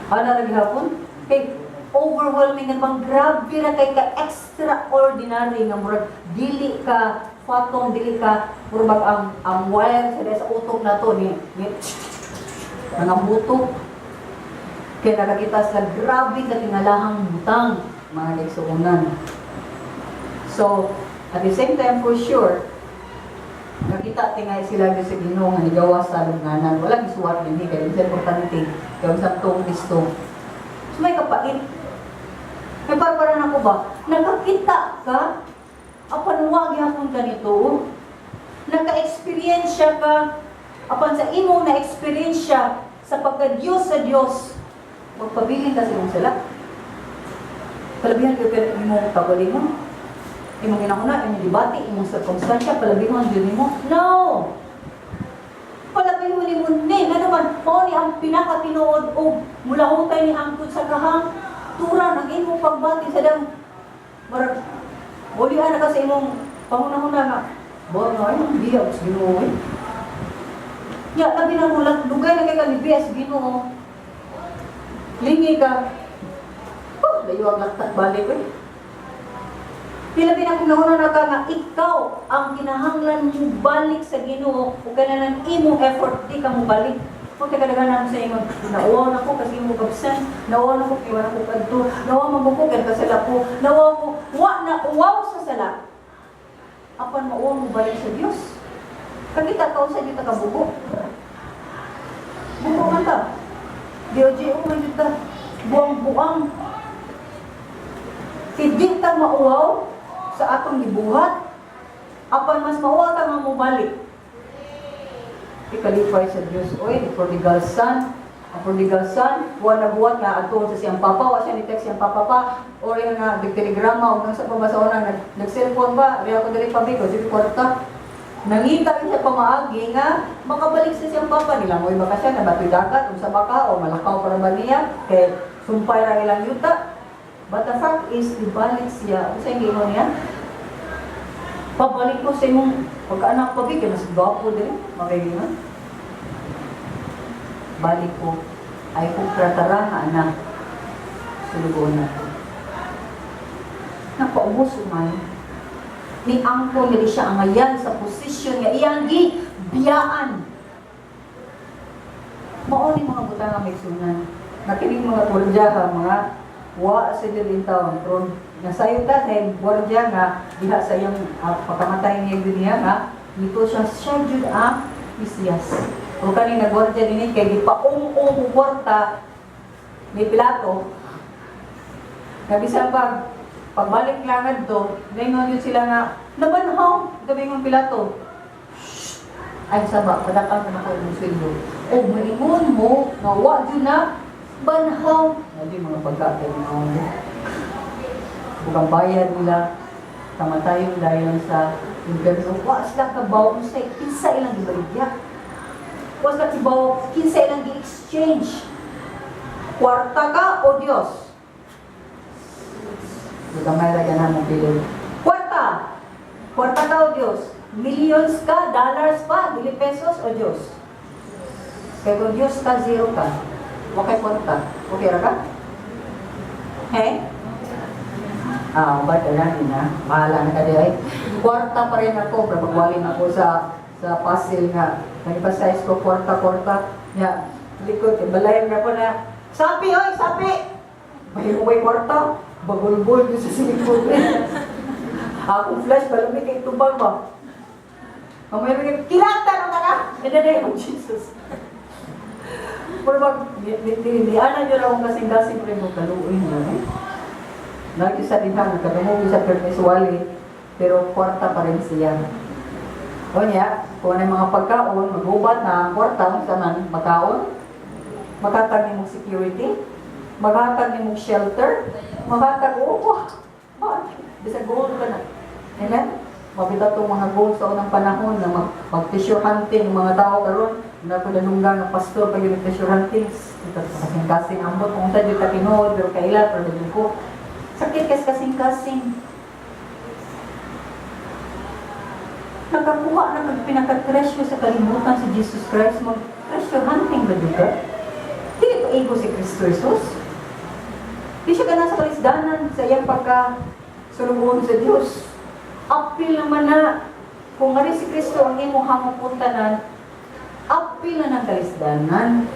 ana ra gihapon? Kay overwhelming nga bang grabe ra kay ka extraordinary nga murag dili ka fathom, dili ka murag bag ang wire sa utok nato ni mga buto kaya nakakita sila grabe katingalahang butang, mga kaigsuonan. So at the same time, for sure nakita tingay sila gyud sa Ginoo nga nigawas sa lubnganan. Wala gisuwat dinhi kay sa importante kay sa tuong Kristo. So may kapait. May parparan ako ba? Nakakita ka, apan wa gihapon ka nito. Naka-experience ka, apan sa imong na-experience sa pagka-Diyos sa Diyos, magpabilin ka sa imong sala. Palabihan kayo pero imong kagalingon. Imong ginahuna, imong debate, imong sirkumstansya, palabihan jud nimo. No! Palabihan nimo ni, nga naman, mao ni ang pinakatinuod og mulahutay ni hangtod sa kahangturan ang imong pagbati sa dang marag mulian na ka sa imong pangunahuna nga bo nga ay biya sa Ginoo eh. Ya, labi na mulag dugay na kay ka biya sa Ginoo. Lingi ka. Oh, layo ang laktat balik eh. Pilabi na kung nauna na ka nga ikaw ang kinahanglan mo balik sa Ginoo ug kailangan imong effort di ka mo balik. Kung kadaghanan sa ingon, nauwaw na ko kasi imo kabsan, nauwaw na ko kay wala ko kadto, nauwaw man ko kay kasala ko, nauwaw ko, wa na uwaw sa sala. Apan mauwaw mo balik sa Dios. Kakita ka usa di ta kabugo. Bugo man ta. DOJ o man jud ta. Buang-buang. Hindi ta mauwaw sa atong gibuhat. Apan mas mauwaw ta nga mobalik. Ikalipay sa Dios, oy, the prodigal son. Ang prodigal son, wa nagbuhat nga adto sa siyang papa, wa siya ni text siyang papa pa, or yung nga nagtelegrama o nang sa pabasa na nag-cellphone ba, riya ko dali pabi ko, sige kwarta. Nangita siya pamaagi nga makabalik sa siyang papa nila mo baka siya nabatoy dagat unsa baka o malakaw para ba niya kay sumpay ra ilang yuta. But the fact is, ibalik siya. Unsa yung giingon niya? Pabalik ko sa imong pagkaanak pa kay mas gwapo diri, makaigingon. Balik ko ay kung tratara nga anak, sulugoon na ko. Napaubos umay. Ni angkon nga di siya angayan sa posisyon nga iyang gibiyaan. Mao ni mga butang nga may sunan. Nakining mga gwardiya ha, mga wa sa Diyos in town. Pero nasayo ta na gwardiya nga diha sa iyang pagkamatay niya yun niya nga nito siya siya jud ang Mesiyas. O kani na gwardiya dinhi kay gipaum-um og kwarta ni Pilato. Nga bisan pag pagbalik lang adto, ningon yun sila nga nabanhaw gabi Pilato. "Shh! Ay saba, padakal na ako imong sweldo. O maingon mo nga wa jud na banhaw." Nga mga pagka kay mga ug ang bayad nila kamatayon dayon sa impyerno. Wa sila kabaw unsay kinsa ilang gibaligya. Wa sila kibaw kinsa ilang gi-exchange. Kwarta ka o Dios? Gamay ra ganahan mo pili. Kwarta. Kwarta ka o Dios? Millions ka, dollars pa, dili pesos o Dios? Kaya kung Dios ka, zero ka. Wa kay kwarta. Okay ra ka? Hey? Ah, ba na na, bahala na ka di ay. Kwarta pa rin ako, pero magwalin ako sa puzzle nga. Nagpa-size ko, kwarta, kwarta. Nya, likod, kay balayan na ko na, "Sapi, oy, sapi!" May may kwarta, bagulbol sa silikod. Akong flash, balumi kay tubang ba? Ang may mga kilata na ka! In the name of Jesus. Pero mag, di, ana nyo lang akong kasing-kasing ko rin mo kaluoy na eh. Lagi sa diha, nagkadungog sa permis wali, pero kwarta pa rin siya. O niya, kung ano yung mga pagkaon, magubat na ang kwarta, unsa man makaon, makatag nimong security, maghatag nimong shelter, maghatag, oo, oh, bisag gold ka na. Amen? Mabita itong mga gold sa unang panahon na mag-treasure hunting ang mga tao karon na ko nanungga ng pastor pag yung treasure hunting, kasing-kasing ambot kung sa dito tinuod, pero kaila, pero dito ko. Sakit kas kasing-kasing. Nakakuha na kag pinaka-treasure sa kalibutan si Jesus Christ, mag treasure hunting ba dito? Dili pa ego si Kristo Jesus. Di siya gana sa kalisdanan sa iyang pagka sulugoon sa Dios. Apil naman na kung nga si Kristo ang imong hangupon tanan, apil na ng kalisdanan.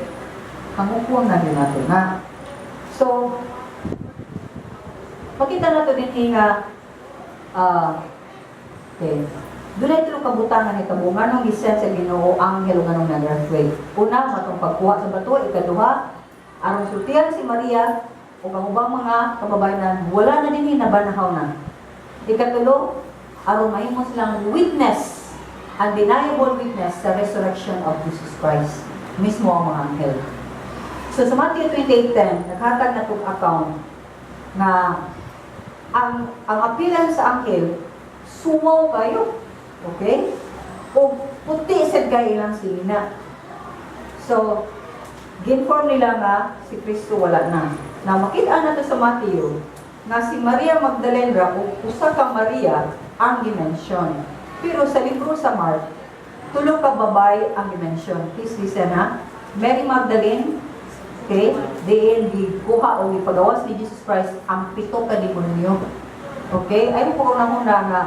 Hangupon na din nato na. So, makita nato din nga okay. Dunay tulo ka butang nga nitabo nganong gi-send sa Ginoo anghel ug nganong nag-earthquake. Una, matong pagkuha sa bato, ikaduha, aron sultihan si Maria ug ang ubang mga kababayenan wala na dinhi, nabanhaw na. Ikatulo, aron mahimo silang witness, undeniable witness sa resurrection of Jesus Christ, mismo ang mga anghel. So sa Matthew 28:10, naghatag na tong account nga ang appearance sa anghel suwaw kayo. Okay? O puti sad kay ilang silina. So, ginform nila nga si Kristo wala na. Na makita na to sa Matthew nga si Maria Magdalena o usa ka Maria ang gi-mention. Pero sa libro sa Mark, tulo ka babay ang gi-mention. Please listen ha. Mary Magdalene, okay, diin gikuha o gipagawas ni Jesus Christ ang pito ka demonyo. Okay? Ay mo po na nga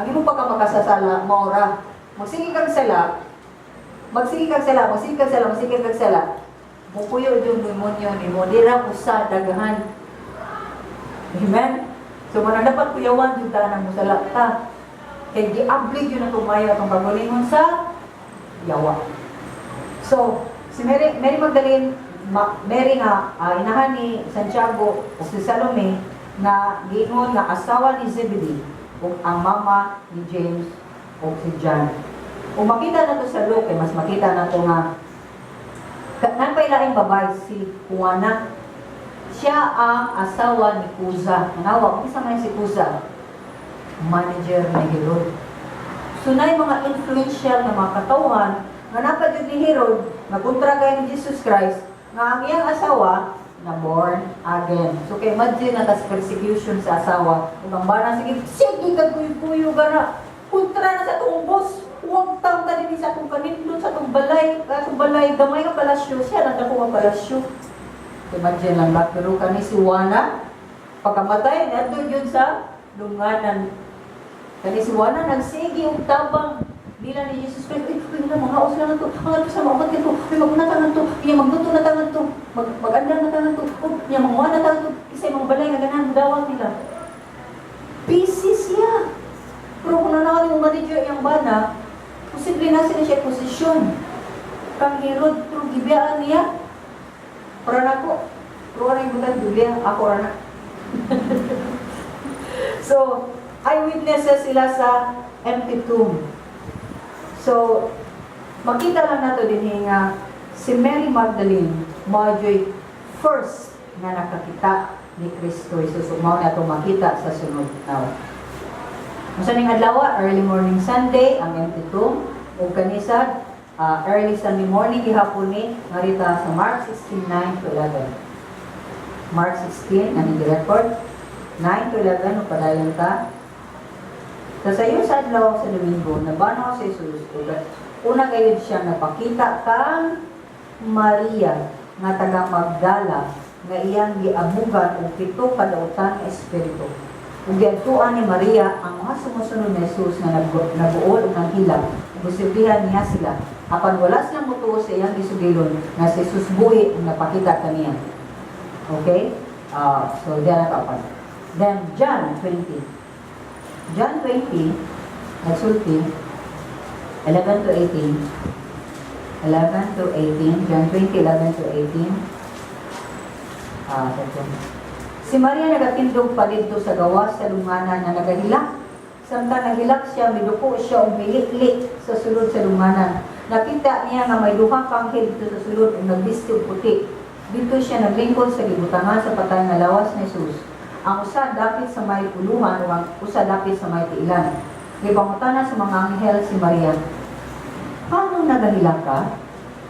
ang imong pagkamakasasala maora. Magsige kang sala, magsige kang sala, magsige kang sala, magsige kang sala. Mupuyo yung demonyo nimo, dira usa, daghan. Amen? So, muna dapat kuyawan yung tanang mo sala ta. Kay giablig yun ang tumayo atong kagalingon sa yawa. So, si Mary, Mary Magdalene, Mary nga, inahan ni Santiago o si Salome, nga giingon nga asawa ni Zebedee ug ang mama ni James o si John. Kung makita na to sa Luke, eh, mas makita na to nga nan pa'y laing babae, si Juana. Siya ang asawa ni Cuza. Manawa, kung isa man si Cuza, manager ni Herod. So na mga influential na mga katawhan nga napadyod ni Herod, nga kontra kay ni Jesus Christ, nga ang iyang asawa na born again. So kay imagine na tas persecution sa asawa. Ug ang bana sige, sige kag kuyo-kuyo gana. Kontra na sa atong boss. Huwag tang ta dinhi sa atong kanindot, sa atong balay, gamay nga palasyo, siya lang dako nga palasyo. Imagine lang ba, pero kani si Juana, pagkamatay, nandun yun sa lunganan. Kani si Juana, nagsige og tabang nila ni Jesus Christ, "Ay, uy, na, mga haos lang to, ang ato sa mga to, ay, maguna tangan to, iya, magluto na tangan to, mag-andam na tangan to, oh, iya, manguha na tangan to," kasi mga balay nga ganahan, dawat nila. Busy siya. Pero kung nanawag yung manager iyang bana, posible na sila siya posisyon. Kang Herod, pero gibiyaan niya. Para na ko, pero ano yung butang Biblia, ako ra na. So, eyewitnesses sila sa empty tomb. So, makita lang nato din nga si Mary Magdalene mao'y first nga nakakita ni Kristo Jesus. Ug mao na ato makita sa sunod now. Unsa ning adlaw, early morning Sunday, ang empty tomb, ug kanisad, early Sunday morning gihapon ni ngarita sa Mark 16:9 to 11. Mark 16, ang record 9 to 11, ug padayon ta. Sa sayo sa adlaw sa Domingo, nabanhaw si Jesus ug una gayud siya napakita kang Maria nga taga Magdala nga iyang giamugan og pito ka dautan nga espiritu. Ug giadtuan ni Maria ang mga sumusunod ni Jesus nga nag-uol ug naghilak, ug gisultihan niya sila. Apan wala silang motuo sa iyang gisugilon nga si Jesus buhi ug napakita kaniya. Okay? So, diyan na kapan. Then, John 20. John 20, nagsulti, 11 to 18. 11 to 18. John 20, 11 to 18. Second. Si Maria nagatindog pa didto sa gawas sa lunganan nga nagahilak. Samtang nagahilak siya, miduko siya og milili sa sulod sa lunganan. Nakita niya nga may duha ka anghel didto sa sulod ug nagbisti og puti. Didto siya naglingkod sa gibutangan sa patay nga lawas ni Jesus. Ang usa dapit sa may uluhan ug ang usa dapit sa may tiilan. Gipangutana sa mga anghel si Maria, "Paano nagahilak ka?"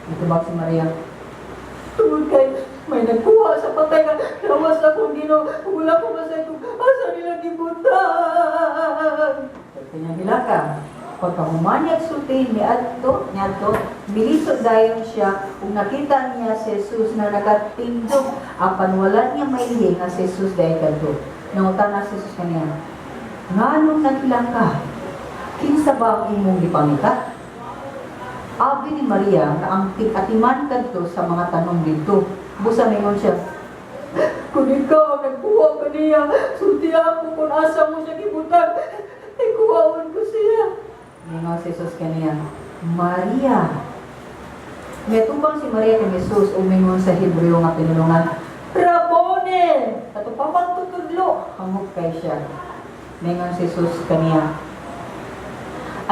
Nitubag si Maria, "Tungod kay may nagkuha sa patay nga lawas akong Ginoo, wala ko masayod kung asa nila gibutang." Kanya hilaka. Pagkahuman niya sulti niadto, milisod dayon siya ug nakita niya si Jesus na nagatindog, apan wala niya mailhi nga si Jesus diay kadto. Nangutana si Jesus kaniya, "Nganong naghilak ka? Kinsa ba ang imong gipangita?" Abi ni Maria nga ang tig-atiman kadto sa mga tanom didto. Busa mingon siya, "Kung ikaw ang nagkuha kaniya, sulti ako kung asa mo siya gibutang. Ikuhaon ko siya." Mingon si Jesus kaniya, "Maria." Mitubang si Maria kay Jesus ug mingon sa Hebreo nga pinulungan, "Rabone!" Katupapang tutudlo. Hangop kay siya. Mingon si Jesus kaniya,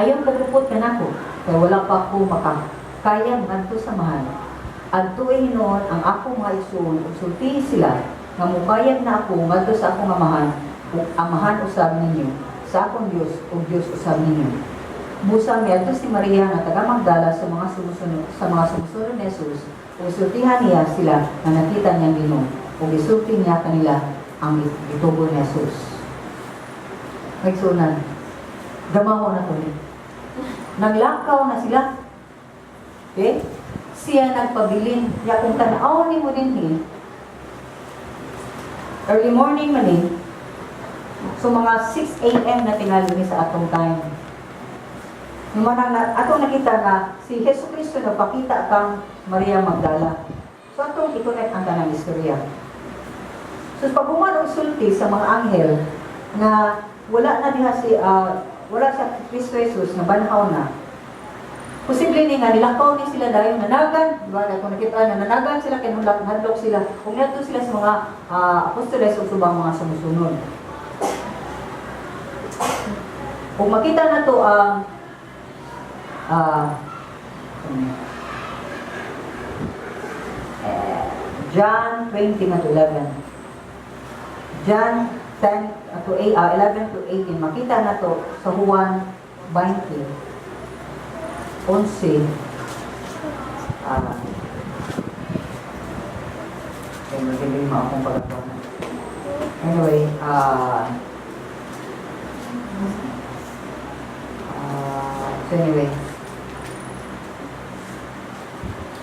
"Ayaw paglupot kanako, kay wala pa ako makakayag ngadto sa Amahan. Adtoi hinuon ang akong mga igsuon ug sultihi sila nga mukayag na ako ngadto sa akong Amahan ug Amahan usab ninyo, sa akong Dios ug Dios usab ninyo." Busa miadto si Maria nga taga Magdala sa mga sumusunod ni Jesus ug sultihan niya sila nga nakita niyang Ginoo ug gisulti niya kanila ang gitubo ni Jesus. Mga igsuonan, damaho na to ni. Naglakaw na sila. Okay? Siya nagpabilin. Ya kung tanaw ni mo dinhi, early morning man eh, so mga 6 a.m. na tingali ni sa atong time. Yung manang na, atong nakita nga si Jesu Cristo nagpakita kang Maria Magdala. So atong i-connect ang tanang istorya. So pag human og sulti sa mga anghel nga wala na diha si wala sa Kristo Jesus na banhaw na. Posible ni nga nilakaw ni sila dayon nanagan, di ba? Kung nakita na nanagan sila kay nulak hadlok sila. Kung niadto sila sa mga apostoles ug subang mga sumusunod. Kung makita na to ang John 20 to 11. John 10 to 8, 11 to 18. Makita na to sa Juan 20. 11. Okay, magaling mo akong pagkakaroon. Anyway, so anyway,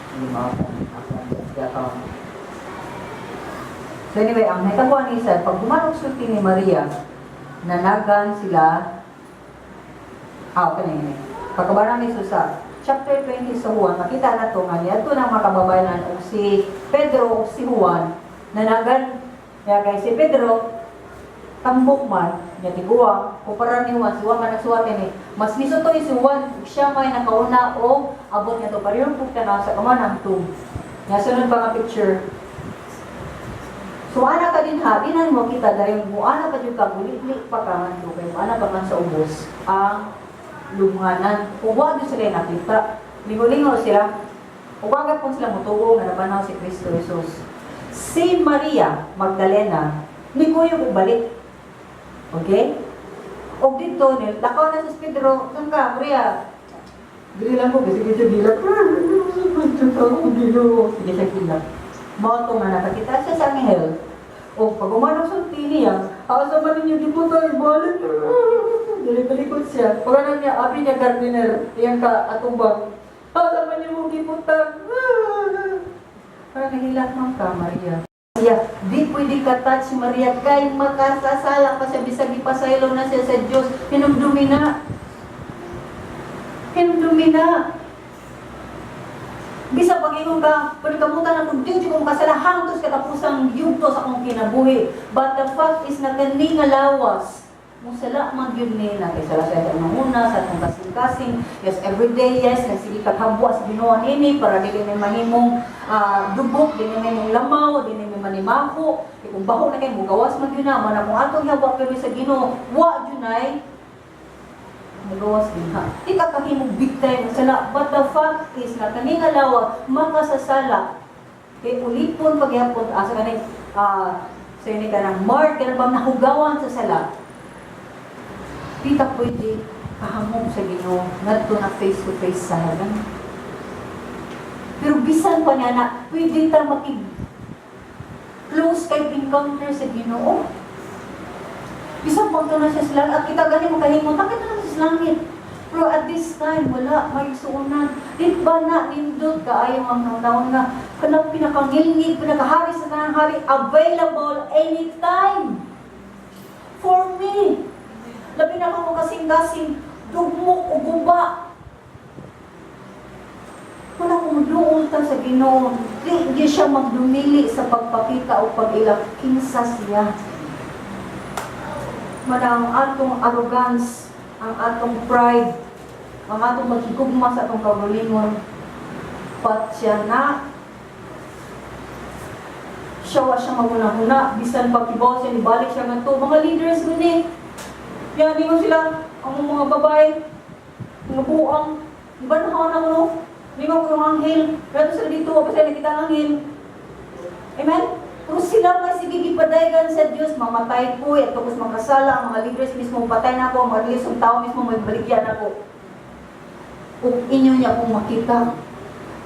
hindi mo akong account. So anyway, ang nahitabo ni sa pag human og sulti ni Maria, nanagan sila, okay na yun. Pagkabara ni Jesus sa chapter 20 sa Juan, makita na to nga niadto na mga kababayan og si Pedro ug si Juan nanagan. Kaya kay si Pedro tambok man niya tiguang kumpara ni Juan. Si Juan man nagsuwat ni mas misutoy si Juan ug siya may nakauna og abot niya to parehong pugtanaw sa kamanang tomb. Nya sunod pa nga picture. So ana ka din ha, dinan mo kita dayon mo ana pa jud ka guli pa ka ngadto kay mo ana pa man sa ubos ang lunghanan. Kung wa gyud sila nakita, lingo-lingo sila. Ug wa po sila motuo nga nabanhaw si Kristo Jesus. Si Maria Magdalena nikuyog og balik. Okay? Og dito ni lakaw na si Pedro, "Saan ka, Maria?" "Dili lang ko kasi siya gilak. Sige siya gilak." Mao to nga nakakita siya sa anghel. O pag human og sulti niya, "Asa man ninyo gibutang, balik." Dili-talikod siya. Pag ano niya, abi niya gardener, iyang ka atubang. "Asa man ninyo gibutang?" Parang nahilak man ka, Maria. Siya. Di pwede ka-touch si Maria kay makasasala pa siya bisag ipasaylo na siya sa Diyos. Hinumdumi na. Hinumdumi na. Bisa pag-ingon ka, panikamutan ako, di ko makasala hangtod sa katapusang yugto sa akong kinabuhi. But the fact is na kani nga lawas, musala man gyud ni na kay sala sa atong una sa atong kasing-kasing. Yes, every day, yes, nagsige kag habwa sa Ginoo nini para dili may mahimong dubok, dili may mahimong lamaw, dili may manimako. Kay kung baho na kay mugawas man gyud na man kung atong ihabwa pirmi sa Ginoo, wa gyud nay mugawas din ha. Di ka kahimong big time sala. But the fact is na kani nga lawa makasasala. Kay ulipon pagyapon asa kaning sa ini kanang mark kanang bang nahugawan sa sala. Di ta pwede kahamong sa Ginoo ngadto na face to face sa heaven. Pero bisan pa niya na pwede ta makig close kay encounter sa Ginoo. Bisan pa na siya sa langit, at kita gani makahimong, takit na siya sa langit. Pero at this time, wala, may suunan. Di ba na, nindot kaayo ang naon nga, kanang pinakangilngig, pinakahari sa tanang hari, available anytime. For me. Labi na ako kasing-kasing, dugmok o guba. Wala kung doon ta sa Ginoo. Di siya magdumili sa pagpakita o pag-ila kinsa siya. Mana ang atong arrogance, ang atong pride, ang atong maghigugma sa atong kaugalingon, pat siya na siya wa siya maghuna-huna, bisan pagkibaw siya, nibalik siya nga to, mga leaders guni. Yan, ningon sila, ang mga babae, mga buang, ibanhaw na ko no, ningon ko yung anghel, pero sila dito, wa pa sila nakita ang anghel. Amen? Pero sila may sige gipadaygan sa Dios, mamatay ko, at tapos makasala, ang mga leaders mismo, patay na ako, ang mga leaders ng tao mismo, may baligyan ako. Ug inyo niya kung makita.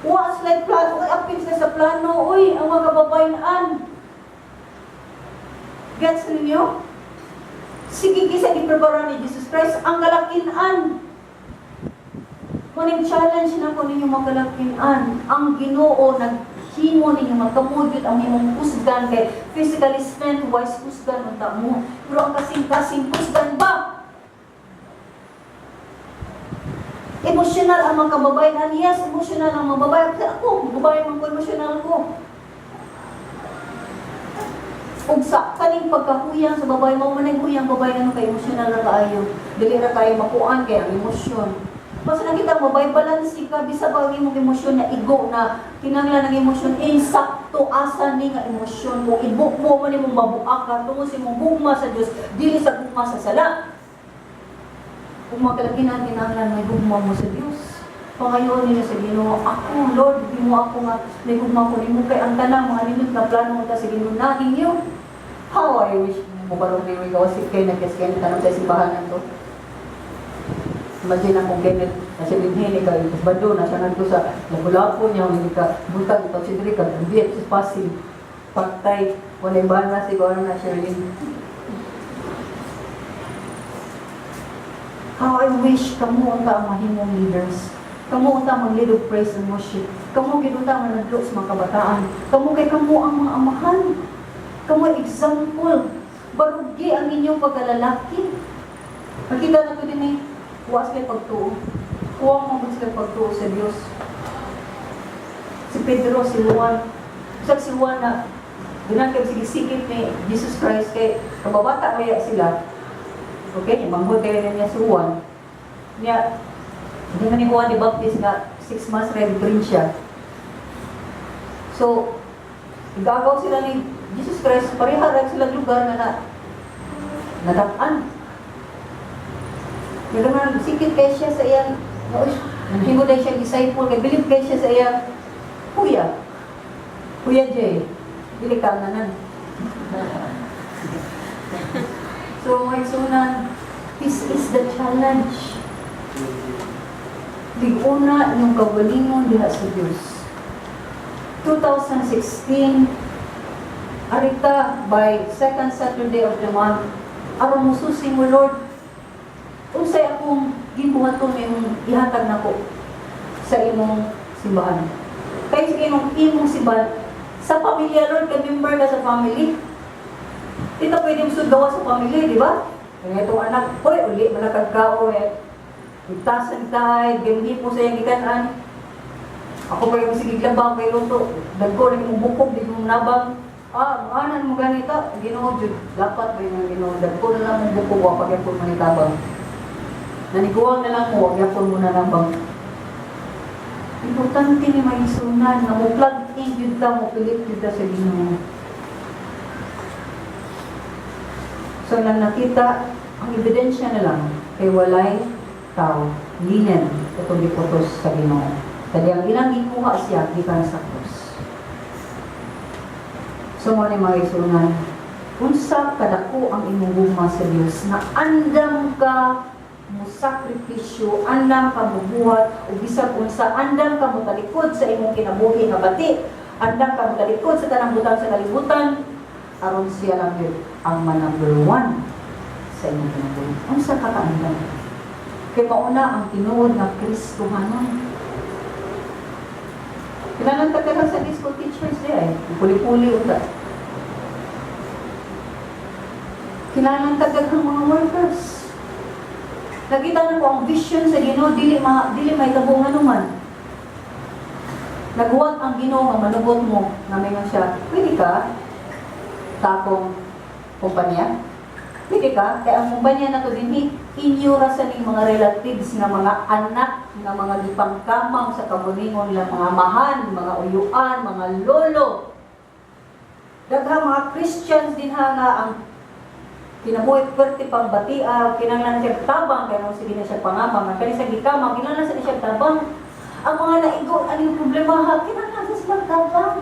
Was like plano, uy, apil sila sa plano, uy, ang mga kababayan. Gets ninyo? Sige gisa giprepara ni Jesus Christ ang kalakinan. Muning challenge na ko ninyo mga kalakinan. Ang Ginoo naghimo ninyo magkamuyot ang imong kusgan kay physically strength wise kusgan unta mo. Pero ang kasing-kasing kusgan ba? Emotional ang mga kababayan. Yes, emotional ang mga babae. Kasi ako, babae man ko, emotional ko. Ug sa kaning pagkahuyang sa babae mo man huyang babae ano kay emotional na kaayo. Dili ra kayo makuan kay ang emosyon. Basta nakita mo, bay balance ka bisa pa ang imong emosyon na igo na kinahanglan ang emosyon insakto asa ni nga emosyon mo ibo mo man imong mabuak ka tungod sa imong gugma sa Dios, dili sa gugma sa sala. Kung magkalakinan, kinahanglan may gugma mo sa Dios. Pangayon ninyo sa Ginoo, ako, Lord, di mo ako nga may gugma ko nimo kay ang tanang mga nindot na plano mo ta sa Ginoo na ninyo. How I wish mo karong diri ka si kay nagkes kay tanong sa simbahan na to. Imagine akong Kenneth, nasa dinhi ni kay Bado, nasa ngadto sa Lapu-Lapu niya, hindi ka butang ito si diri ka Biet sa Pasig. Pagtay, walay bana siguro na Shirley. How I wish kamo unta ang mahimong leaders. Kamo unta ang mag-lead of praise and worship. Kamo gid unta ang manadlo sa mga kabataan. Kamo kay kamo ang mga amahan. Kamo example. Barugi ang inyong pagkalalaki. Makita na to din eh. Wa sila pagtuo. Kuwang mo sila pagtuo sa Dios. Si Pedro, si Juan. Usag si Juan na Dunan kay sige sikip ni Jesus Christ kay kababata kaya sila. Okay, manghod kayo niya si Juan. Niya, hindi man ni Juan ni Baptist nga 6 months ready rin siya. So, igagaw sila ni Jesus Christ, pareha ra sila lugar nga na nadak-an. Nga sikit kay siya sa iyang, uy, naghimo dahil siya disciple, kay believe kay siya sa iyang kuya. Kuya Jay, dili ka nanan. So, mga igsunan, this is the challenge. Liguna inyong kaugalingon diha sa Diyos. 2016, arita by second Saturday of the month, aron mususi mo, "Lord, unsay akong gibuhaton imong ihatag nako sa imong simbahan?" Kay sa imong simbahan, Sa pamilya, Lord, kay member ka sa family. Di ta pwede mo gawa sa pamilya, di ba? Kaya itong anak, hoy, uli, malakag ka, o eh. Itasan tayo, ganyan po sa iyang gikanan. Ako pa yung sige labang kay luto. Dagko na imong bukog, di mo nabang. Ah, anan mo ganita, Ginoo jud. Dapat ba yung Ginoo? Dagko na lang mong bukog, wa pagyapon mo ni tabang. Naniguang na lang mo, wa gyapon mo na nabang. Importante ni maisunan nga mo plug in jud ta, mo pilit jud ta sa Ginoo. So nang nakita, ang ebidensya na lang kay walay tao, linen, itong giputos sa Ginoo. Kaya ang ilang gikuha siya gikan sa krus. So mo ni mga isunan, unsa kadako ang imong gugma sa Dios na andam ka mo sakripisyo, andam ka mubuhat, o bisag unsa andam ka motalikod sa imong kinabuhi nga bati, andam ka motalikod sa tanang butang sa kalibutan, aron siya lang yun ang ma-number one sa imong kinabuhi. Unsa ka kaandam? Kay mauna ang tinuod nga Kristohanon. Kinahanglan ta ka sa school teachers di ay. Puli-puli unta. Kinahanglan ta daghang mga workers. Nakita na ko ang vision sa Ginoo, dili may tabong anuman. Naghuwat ang Ginoo nga manugot mo nga mingon siya, pwede ka sa akong kumpanya? Pwede ka? Kaya ang kumpanya na to dinhi, inyo ra sa ning mga relatives nga mga anak nga mga gipangkamang sa kabuningon nila, mga amahan, mga uyuan, mga lolo. Daghang mga Christians din ha nga ang kinabuhi perti pang batia, kinahanglan siya tabang, kaya nung sige na siya pangamang, ang kani sa gikamang, kinahanglan sa siya tabang. Ang mga naigo, ano yung problema ha, kinahanglan sa silang tabang.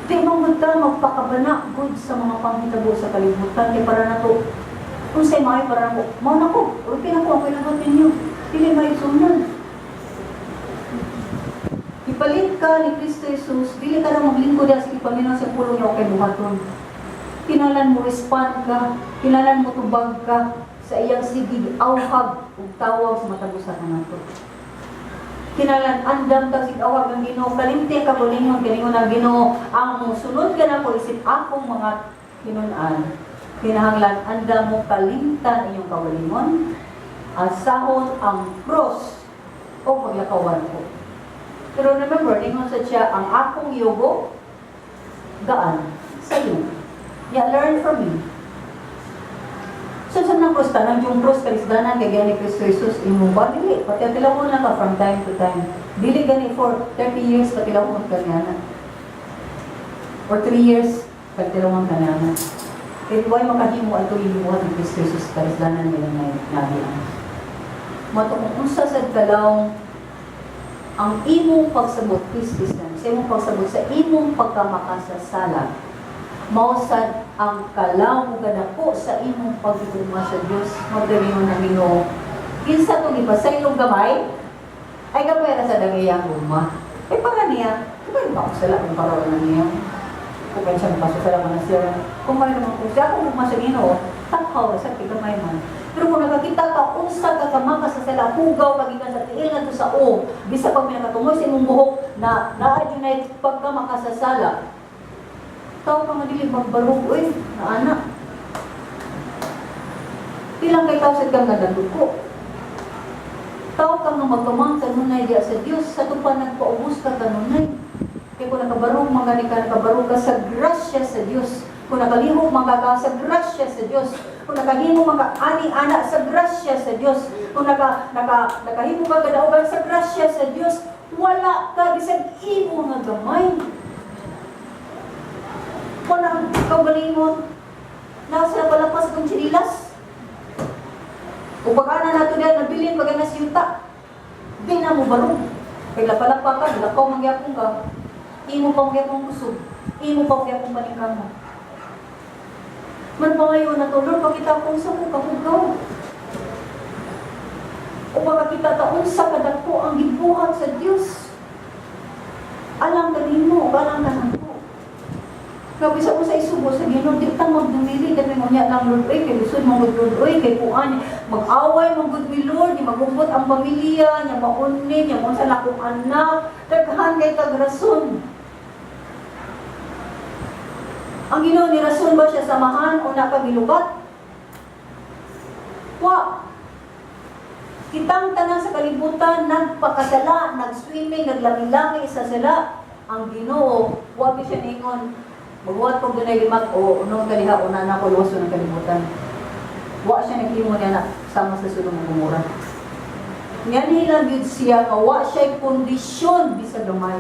Di mo ta magpakabana good sa mga panghitabo sa kalibutan kay para nato unsay maayo para nako mao na ko, okay na ko, ako nagot ninyo, dili may sunan. Ipalit ka ni Kristo Jesus, dili ka na maglingkod sa Panginoon sa pulong niya, okay buhaton. Kinahanglan mo respond ka, kinahanglan mo tubag ka sa iyang sigig awhag ug tawag sa matag usa kanato. Kinahanglan andam ka sig awhag ng Ginoo, kalimti ka kuningon kiningon ng Ginoo, ang mosunod ka nako isip akong mga hinun-an. Kinahanglan andam mo kalimtan inyong kaugalingon, asahon ang cross o paglakawan ko. Pero remember, ningon sa siya, ang akong yugo, gaan sa iyo. Yeah, learn from me. So, sa nang cross, tanang yung cross, kalisdanan, kay gani Kristo Jesus, imo ba? Dili, pati-tilawon lang ka from time to time. Dili gani for 30 years, patilawon ka niya na. Or 3 years, patilawon ka niya na. Kaya why makahimo ato ibuhat ni Kristo Jesus, kalisdanan nila na nabi. Mato kung unsa sa kalawng ang imong pagsabot, please listen, sa imong pagsabot, sa imong pagkamakasasala, mao sad ang kalaw mo kadako sa imong pagigugma sa Dios. Magdalingon ng Ginoo. Kinsa tong ipasaylong gamay, ay gamay ra sa iyang gugma. Eh para niya, di ba yung sala kung para na niya? Kung kaya siya mapasasala man na siya. Kung may naman kung siya akong gugma sa Ginoo, takaw sa gamay man. Pero kung nakakita ka, unsa ka kamaka sa sala, hugaw ka gikan sa tiil ngadto sa o, bisa pag may nakatumoy sa imong buhok na naa gyud pagka makasasala. Tao ka nga dili magbarog, uy, na anak. Pilang kay tao sa kang nagaduko. Tao ka nga magkamang kanunay diya sa Dios, sa tupa nagpaubos ka kanunay. Kaya kung nakabarog man gani ka, nakabarog ka sa grasya sa Dios. Kung nakalihok man ka sa grasya sa Dios. Kung nakahimo man ka ani ana sa grasya sa Dios. Kung naka nakahimo ka kadaugan sa grasya sa Dios, wala ka bisag imo nga gamay. Wala ang kaugalingon. Nasa palapas kong chinilas. O pag ana nato diyan, nabilin pag ana sa yuta. Di na mo barog. Kay lapalapa ka, lakaw mangyapon ka. Imo pa mangyapon kusog. Imo pa mangyapon paningkamo. Man pa ngayon na to, Lord, pakita ko sa ko kahugaw. O pakakita ta unsa kadako ang gibuhat sa Dios. Alang kanimo, alang kanako. Nga bisan mo sa isugo sa Ginoo, di ta magdumili kami unya lang, "Lord, oy, kay lisod man gud, Lord, oy, kay kuan, mag-away man gud mi, Lord, ni magumbot ang pamilya, nya maunin, nya mo sa akong anak." Daghan kay tag rason. Ang Ginoo, ni rason ba siya samahan o nakagilubat? Wa. Kitang tanan sa kalibutan nagpakasala, nag-swimming, naglami-lami sa sala. Ang Ginoo, wa gyud siya ningon, "Magbuhat kog dunay limak o unong kaliha una na ko luwas ng kalibutan." Wa siya naghimo niya na sama sa Sodom ug Gomora. Nganhi lang gyud siya nga wa siya kondisyon bisag gamay.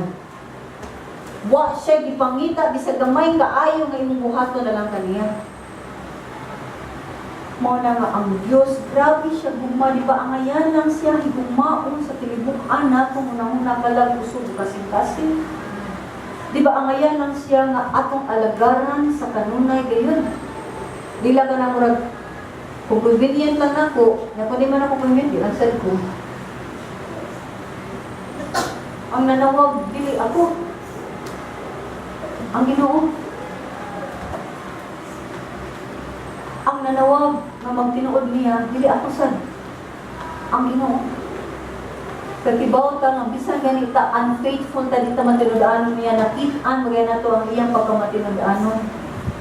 Wa siya gipangita bisag gamay kaayo nga imong buhaton na lang kaniya. Mao na nga ang Dios, grabe siya gugma, di ba? Angayan lang siya higugmaon sa tilibuk-an nato, hunahuna, kalag, kusog, kasing-kasing. Di ba angayan lang siya nga atong alagaran sa kanunay gayon? Dila ka na murag kung convenient lang nako, nya kung di man ako convenient, di lang sad ko. Ang nanawag dili ako. Ang Ginoo. Ang nanawag nga magtinuod niya, dili ako sad. Ang Ginoo. Kakibaw ta nga bisan ganita unfaithful ta, dita matinud-anon niya, nakit-an mo nato ang iyang pagkamatinud-anon.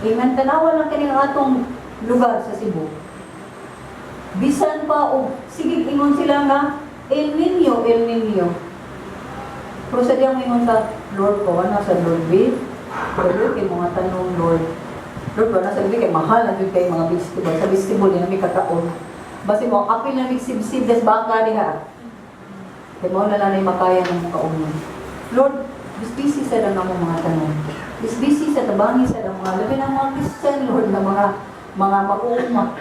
Amen. Tanawa lang kini ang atong lugar sa Cebu. Bisan pa og sige ingon sila nga El Nino, El Nino. Pero sa diyang ingon ta, "Lord ko, ano sa Lord B? Pero kay mga tanong, Lord. Lord, wala sa kay mahal na jud kay mga vegetable. Sa vegetable ni may kakaon. Basi mo apil na mig sibsib des baka diha. Kay mao na lang makaya ng kaunon. Lord, bisbisi sa lang ang mga tanong. Bisbisi sa tabangi sa lang mga labi ng mga Christian, Lord, na mga mag-uuma.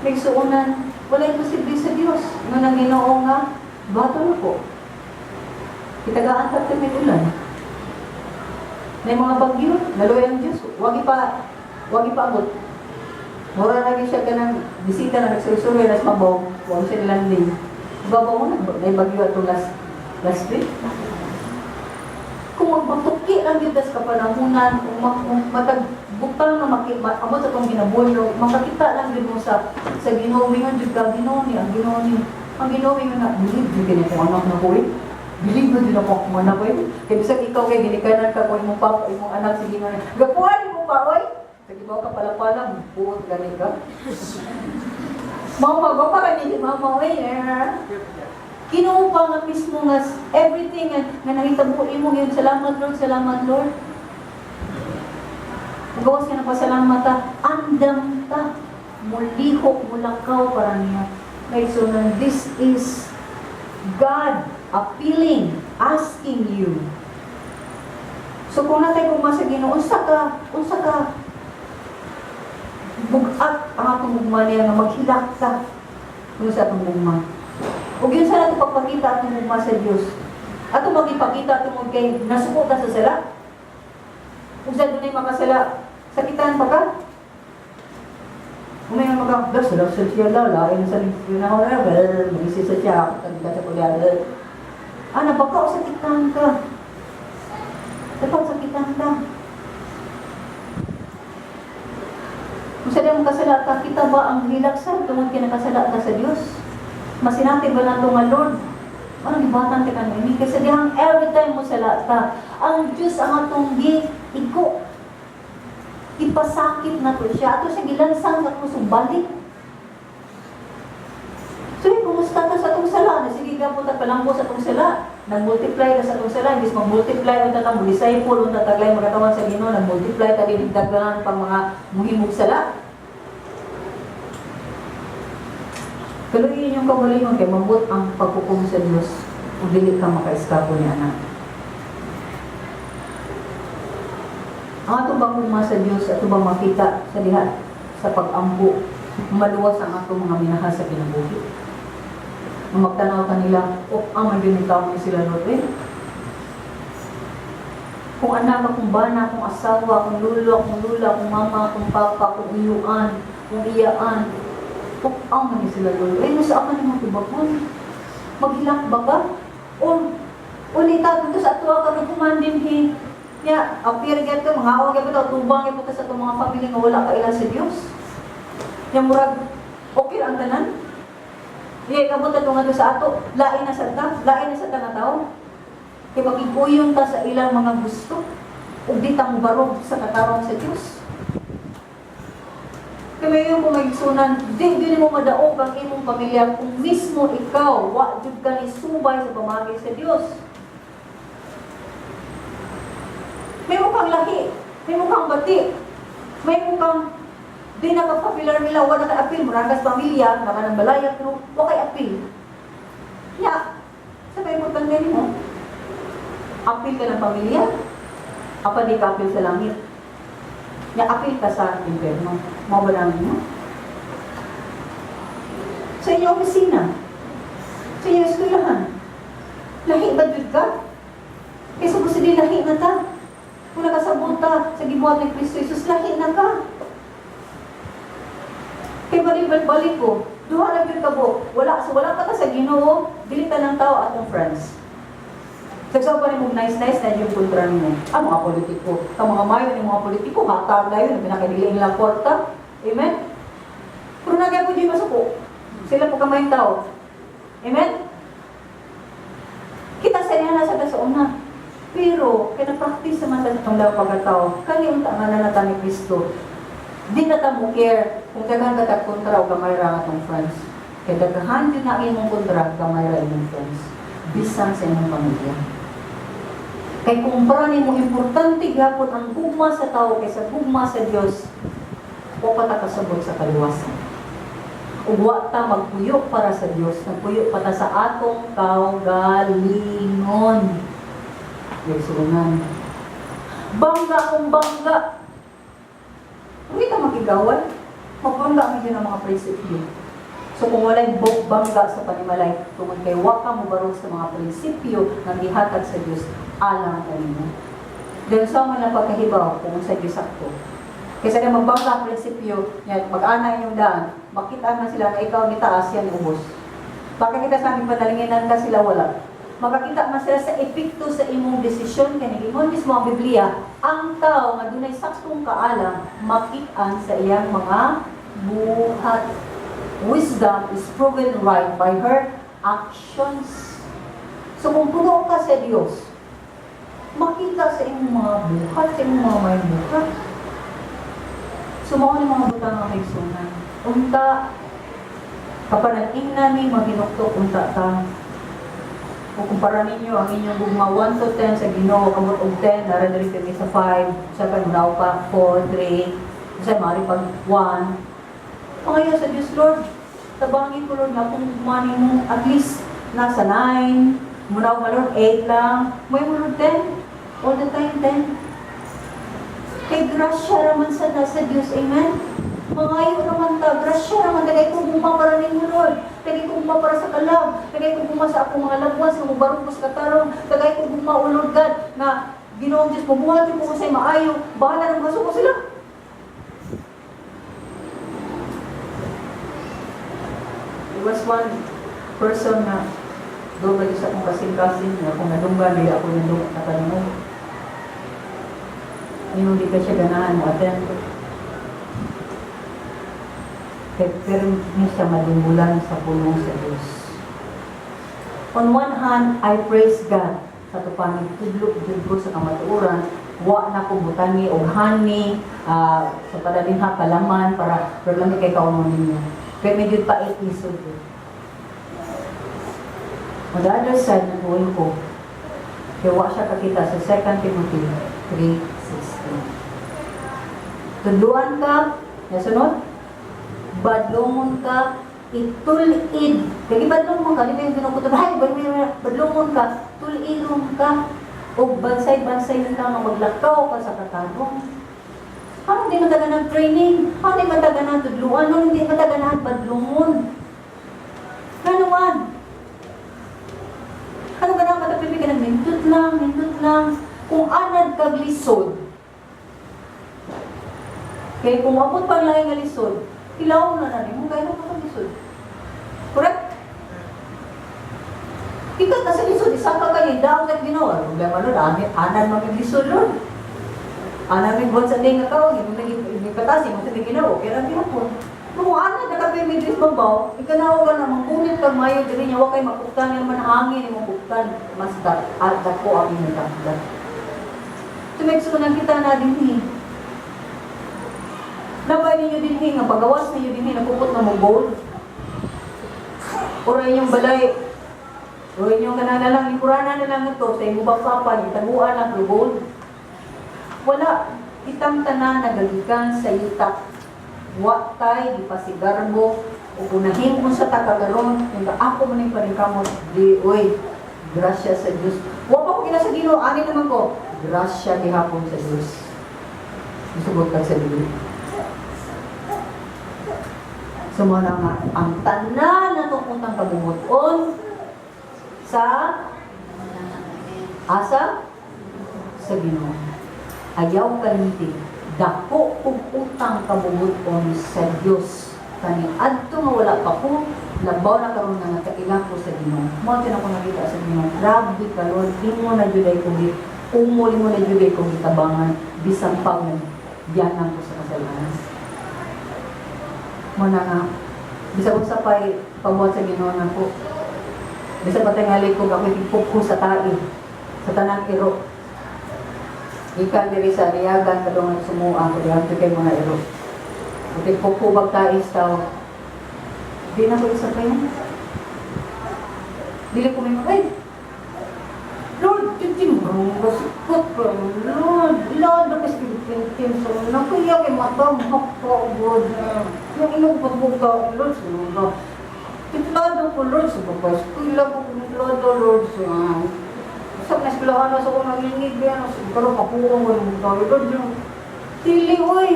Nagsuunan, wala imposible sa Dios. Nga nang Ginoo nga, bato na po. Kitagaan ta may ulan. May mga bagyo, naluoy ang Diyos. Wag ipaabot. Mura na gyud siya kanang bisita na nagsuroy-suroy nas mabaw, wag siya landing. Babaw mo na, may bagyo atong last last week. Kung magmatuki lang gyud tas kapanahunan, kung matag butang nga abot sa atong kinabuhi, makakita lang gyud mo sa Ginoo, mingon jud ka, "Ginoo ni, ang Ginoo ni." Ang Ginoo mingon na, "Believe jud kini akong anak na ko eh. Believe mo din ako akong anak ko eh." Kay bisag ikaw kay ginikanan ka ko imong papa, imong anak si Ginoo. Gapuhan mo pa oy. Sa gibaw ka pala-pala, buot gani ka. Mama, ba pa ni mama oy. Ginoo pa nga mismo nga everything nga nahitabo imo yun, "Salamat, Lord, salamat, Lord." Gawas ka na pasalamat ta, andam ta, mulihok, mulakaw para niya. Kay so nan, this is God appealing, asking you. So kung natay kung sa Ginoo, unsa ka bugat ang atong gugma niya nga maghilak ta kung sa atong gugma. Ug yun sa nato pagpakita atong gugma sa Dios. Ato magipakita tungod kay nasuko ta sa sala. Ug sa dunay makasala, sakitan pa ka. Umayon maka, "Gas, sala sa siya la, lain sa na well, mag-isip sa siya, tagka sa kuya." Ana baka o sakitan ka. Dapat sakitan ka. Kung sa mo kasala ka, kita ba ang hilaksan tungod kay nakasala ka sa Dios? Masinati ba nato nga, "Lord, anong gibatan ka kanini?" Kasi dihang every time mo sala ta, ang Diyos ang atong gi igo. Ipasakit na to siya. Ato siya gilansang sa atong balik. So, eh, kumusta ka sa atong sala? Na sige ka punta palambo sa atong sala. Nag-multiply ka sa atong sala. Imbis mag-multiply, unta ka mo disciple, unta taglay magatawan sa Ginoo, nag-multiply ta din daghan pang mga muhimog sala. Kaluyin yung kagalingon kay mabot ang paghukom sa Dios kung dili ka maka-eskapo ni anak. Ang ato bang gugma sa Dios, ato bang makita sa diha sa pag-ampo, maluwas ang atong mga minahal sa kinabuhi? Nga magtanaw ka nila, "Oh, ang may ginitaw ni sila, Lord eh." Kung anak, kung bana, kung asawa, kung lulo, kung lula, kung mama, kung papa, kung iyuan, kung iyaan, oh, ang man sila, Lord. Eh, nasa ako ni mga tubakon. Maghilak ba ka? O, ulita dito sa ato ka nagkuman din he. Nya, appear gyud to, mga awa gyud to, tubang gyud to sa atong mga pamilya nga wala kaila sa Dios. Nya murag okay ra ang tanan. Di kabot ato nga sa ato, lain na sa ta nga tao. Kay makiguyon ta sa ilang mga gusto ug di ta mobarog sa katarong sa Dios. Kay mayo ko may igsunan, di gyud nimo madaog ang imong pamilya kung mismo ikaw wa jud ka ni subay sa pamagi sa Dios. May mukhang lahi, may mukhang bati, may mukhang di naka-popular nila, wala kay apil, muragas pamilya, naka ng balaya, pero wa kay apil. Ya, sa may importante nimo. Apil ka ng pamilya, apa di ka apil sa langit. Ya, apil ka sa impyerno. Mao ba namin mo? Sa inyong opisina, sa inyong eskwelahan, lahi ba jud ka? Kaysa mo sige lahi na ta. Kung nakasabot ta sa gibuhat ni Kristo Jesus, lahi na ka. Kay balik-balik ko, duha na gyud ka bo. Wala, so wala pa ta sa Ginoo, dili ta lang tao atong friends. Sagsaw pa rin mong nice-nice na yung kontra nimo. Ah, mga politiko. Ka mga mayo ni mga politiko, hatag na yun, pinakadili nilang kwarta. Amen? Pero nagyan po dyan masuko. Sila po kamayong tao. Amen? Kita sa niya nasa ta sa una. Pero, kina-practice naman ta sa itong daw pagkatao. Kani unta nga na nata ni Kristo. Di na ta mo care kung daghan ka tag kontra o gamay ra nga atong friends. Kay daghan jud na imong kontra, gamay ra imong friends. Bisan sa imong pamilya. Kay kung para nimo importante gyapon ang gugma sa tao kaysa gugma sa Dios, wa pa ta kasabot sa kaluwasan. Ug wa ta magpuyo para sa Dios, nagpuyo pa ta sa atong kaugalingon. Igsuonan. Bangga kung bangga. Hindi ka makigawal. Magbangga mo dyan ang mga prinsipyo. So kung walay bangga sa panimalay, tungod kay wa ka mobarog sa mga prinsipyo nga gihatag sa Dios alang kanimo. Then sa man lang pagkahibaw kung sa Dios sakto. Kaysa na magbangga ang prinsipyo, yan, mag-ana inyong daan, makita man sila na ikaw ni taas, yan ubos. Pakikita sa aming panalinginan ka sila wala. Makakita man sila sa epekto sa imong desisyon kay ingon mismo ang Biblia, ang tao nga dunay saktong kaalam makit-an sa iyang mga buhat. Wisdom is proven right by her actions. So kung puno ka sa Dios, makita sa imong mga buhat, sa imong mga may buhat. So mao ni mga butang nga kaigsuonan. Unta kapan ingna ni maghinuktok unta ta. Kung kumpara ninyo ang inyong gugma 1 to 10 sa Ginoo kamot og 10, nara diri kami sa 5, sa panunaw pa 4, 3, sa mari pag 1. Pangayo sa Diyos, Lord, tabangin ko, Lord, nga kung gugma nimo at least nasa 9, munaw ka, Lord, 8 lang, may mo, Lord, 10, all the time 10. Kay grasya raman sa nasa Diyos, amen? Mangayo raman ta, grasya raman, tagay ko gugma para ninyo, Lord. Tagay ko gugma para sa kalag, tagay ko gugma sa akong mga lagwas, nga mubarog ko sa katarong, tagay ko gugma, O Lord God, nga Ginoong Diyos, mabuhat mo ko sa maayo, bahala ng ko sila. There was one person na doon ba sa akong kasing-kasing na akong nadunggan, di ako nandung natanong. Yung hindi ka siya ganahan mo attend. Kaya pero hindi siya madungulan sa pulong sa Diyos. On one hand, I praise God sa tupanig tudlo jud ko sa kamatuoran, wa na ko butangi og honey sa padalinha kalaman para pero lami kay kaunon ninyo. Kay medyo pait lisod ko. On the other side, nagbuol ko. Kaya wa siya kakita sa 2 Timothy 3:16. Tudluan ka, nasunod, badlongon ka, itulid. Kaya badlongon ka, di ba yung ginukutob, ay, badlongon ka, tulidon ka, o bansay-bansay ka nga maglakaw ka sa katarong. Ano hindi man ng training? Ano hindi man ng tudluan? Ano hindi man ng badlongon? Ano man? Ano ka na matapipi ka ng nindot lang, nindot lang. Kung anad kag lisod, kaya kung abot pang lahi nga lisod, hilaw na na nimo kaya na kag lisod. Correct? Ikaw ka sa lisod, isa ka kay daw kay Ginoo. Problema Lord, ani anan man kag lisod, Lord. Ana may buwan sa day nga kaon, imo nang ipatas imo sa ginawa, kaya ra gihapon. Kung ana nakape may dris babaw, ikanaw ka na mangkunit kag mayo diri nya wa kay mapuktan nga man hangin imong puktan, mas da at dako ang imong takda. Tumigso na kita na dinhi. Nabay ninyo dinhi nga pagawas ninyo dinhi napupot na mo gold. Ora inyong balay, o inyong kanana lang, likurana na lang ito sa imong papa, gitaguan lang pero gold. Wala, kitang tanan nagagikan sa yuta. Wa tay gipasigarbo o kunahim sa takagaron, yung ako man yung paningkamot, di, oy, grasya sa Diyos. Wa pa ko gina sa Ginoo, ani naman ko, grasya gihapon sa Diyos. Musugot kag sa dili. So mo na nga, ang tanan na utang kabungot-on sa asa sa Ginoo. Ayaw kalimti, dako kog utang kabungot-on sa Dios. Kani adto nga wala pa ko, labaw na karon nga nakaila ko sa Ginoo. Mao gyud ako nakita sa Ginoo. Grabe ka Lord, imo na jud ay kong umol mo na jud ay kong gitabangan bisan pa nga biyanan ko sa kasalanan. Mo na nga bisag unsa pa'y pabuhat sa Ginoo nako. Bisag patingali ko ako tigpugko sa tae sa tanang iro. Ikan diri sa Liagan kadungan sumuha ko diha kay mga iro. Tigpugko bag tais taw. Di na ko isa pa yan. Dili ko may ay, Lord, tintin mo, basikot pa, Lord, Lord, kasi tintin sa nakuya kay mata, makpa, God, yung inog patbuka, Lord, sa mga, titlado ko, Lord, sa baba, eskwela ko, titlado, Lord, sa eskwelahan na sa kong nangingig, yan, sa pero makuha ko ng tayo, Lord, yung, dili, oy.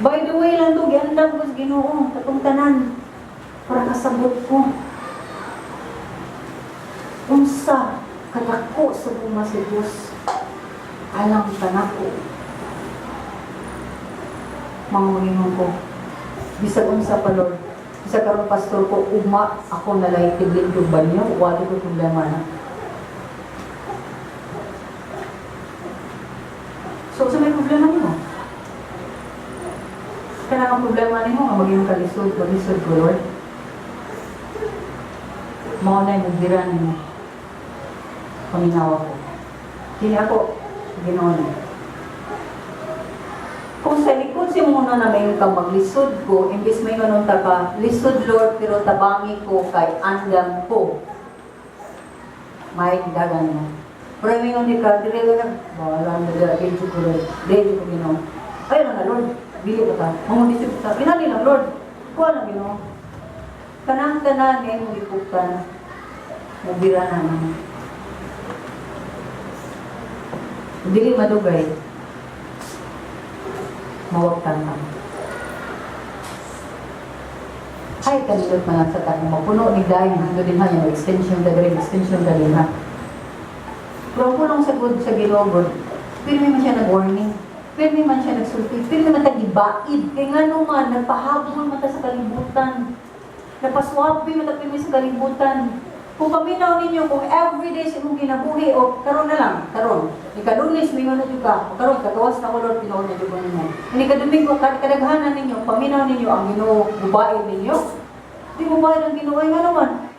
By the way lang to, giandam ko sa Ginoo, katong tanan, para kasabot ko. Unsa kadako sa gugma sa Dios alang kanako. Mga mangingon ko, bisag unsa pa Lord, bisag karon pastor ko, ugma ako nalay tiblit yung banyo, wala ko problema na. So, sa may problema nimo? Kanang ang problema nimo nga maging kalisod, maglisod ko Lord. Mao na yung magbira nimo. Paminawa ko. Kini ako, Ginoo na. Kung sa likod si muna na may kang maglisod ko, imbis may ganun ta ka, lisod Lord, pero tabangi ko kay andam ko. May dagan mo. Pero may di ka, dili ka na, bahala na dili, dili ko Lord, dili ko Ginoo. Ay na Lord, dili ko ta. Mga disip ta, pinali lang Lord, kuha lang Ginoo. Kanang tanan ngayon mo gipugtan, mubira na naman. Dili madugay, mawagtan ka. Ay, kanindot man lang sa takong mapuno ni Dayo, hanggang din ha, yung extension ka diri, extension ka din ha. Pero ang pulong sa good sa Ginoo, God, pirmi man siya nag-warning, pirmi man siya nagsulti, pirmi man tagibaid, kay nga man, nagpahabol man ta sa kalibutan, napaswabe man ta pirmi sa kalibutan. Kung paminaw ninyo, kung everyday sa imong kinabuhi, o karon na lang, karon, ikalunes, may na ka, o karon, kagawas na ko Lord, pinuon na jud ko ninyo. Hindi ka Domingo, kadaghanan ninyo, paminaw ninyo, ang Ginoo, bubain ninyo. Di mo bahay ang Ginoo, ay nga naman.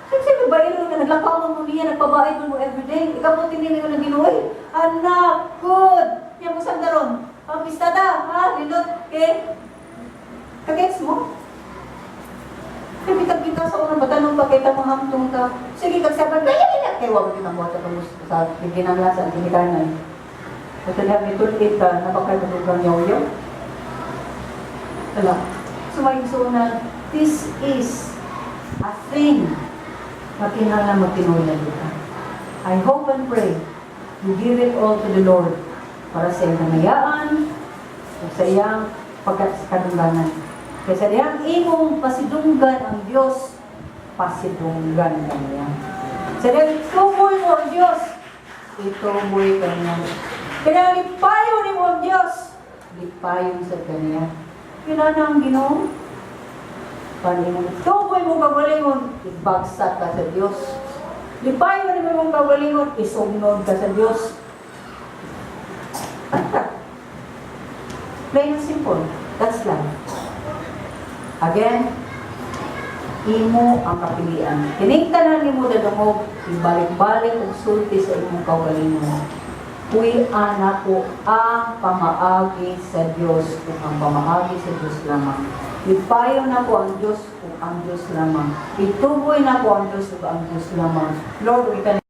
Kasi babae rin ka, naglakaw mo niya, nagpabahay mo everyday. Ikaw mo tinili ko ng Ginoo, ay, anak, good. Yan mo saan daron? Ang pistada, ha, lindot, ke? Kagets mo? Kaya bitag-bita sa unang batanong pa kita mahamtong ka. Sige, kagsaban, kaya ina. Kaya wag kita mo sa sa ginanglan sa ginikanan. Basta lang itulit ka, napakay matugang yaw-yaw. Wala. So may na, this is a thing na kinahanglan magtinuod na dito. I hope and pray you give it all to the Lord para sa iyang kamayaan o sa iyang pagkakadungganan. Kaya sa diyang imong pasidunggan ang Diyos, pasidunggan kaniya. Sa diyang ituboy mo ang Diyos, ituboy kaniya. Kaya lipayon nimo ang Diyos, lipayon sa kaniya. Yun na ang Ginoo. Paano imong ituboy mo kagalingon, ibagsak ka sa Diyos. Lipayon nimo imong kaugalingon, isugnod ka sa Dios. Anta. Plain and simple. That's life. Again, imo ang kapilian. Kining tanan nimo dadungog, ibalik-balik og sulti sa imong kaugalingon. Puy-an nako ang pamaagi sa Dios ug ang pamaagi sa Dios lamang. Ipayo nako ang Dios ug ang Dios lamang. Ituboy nako ang Dios ug ang Dios lamang. Lord, we can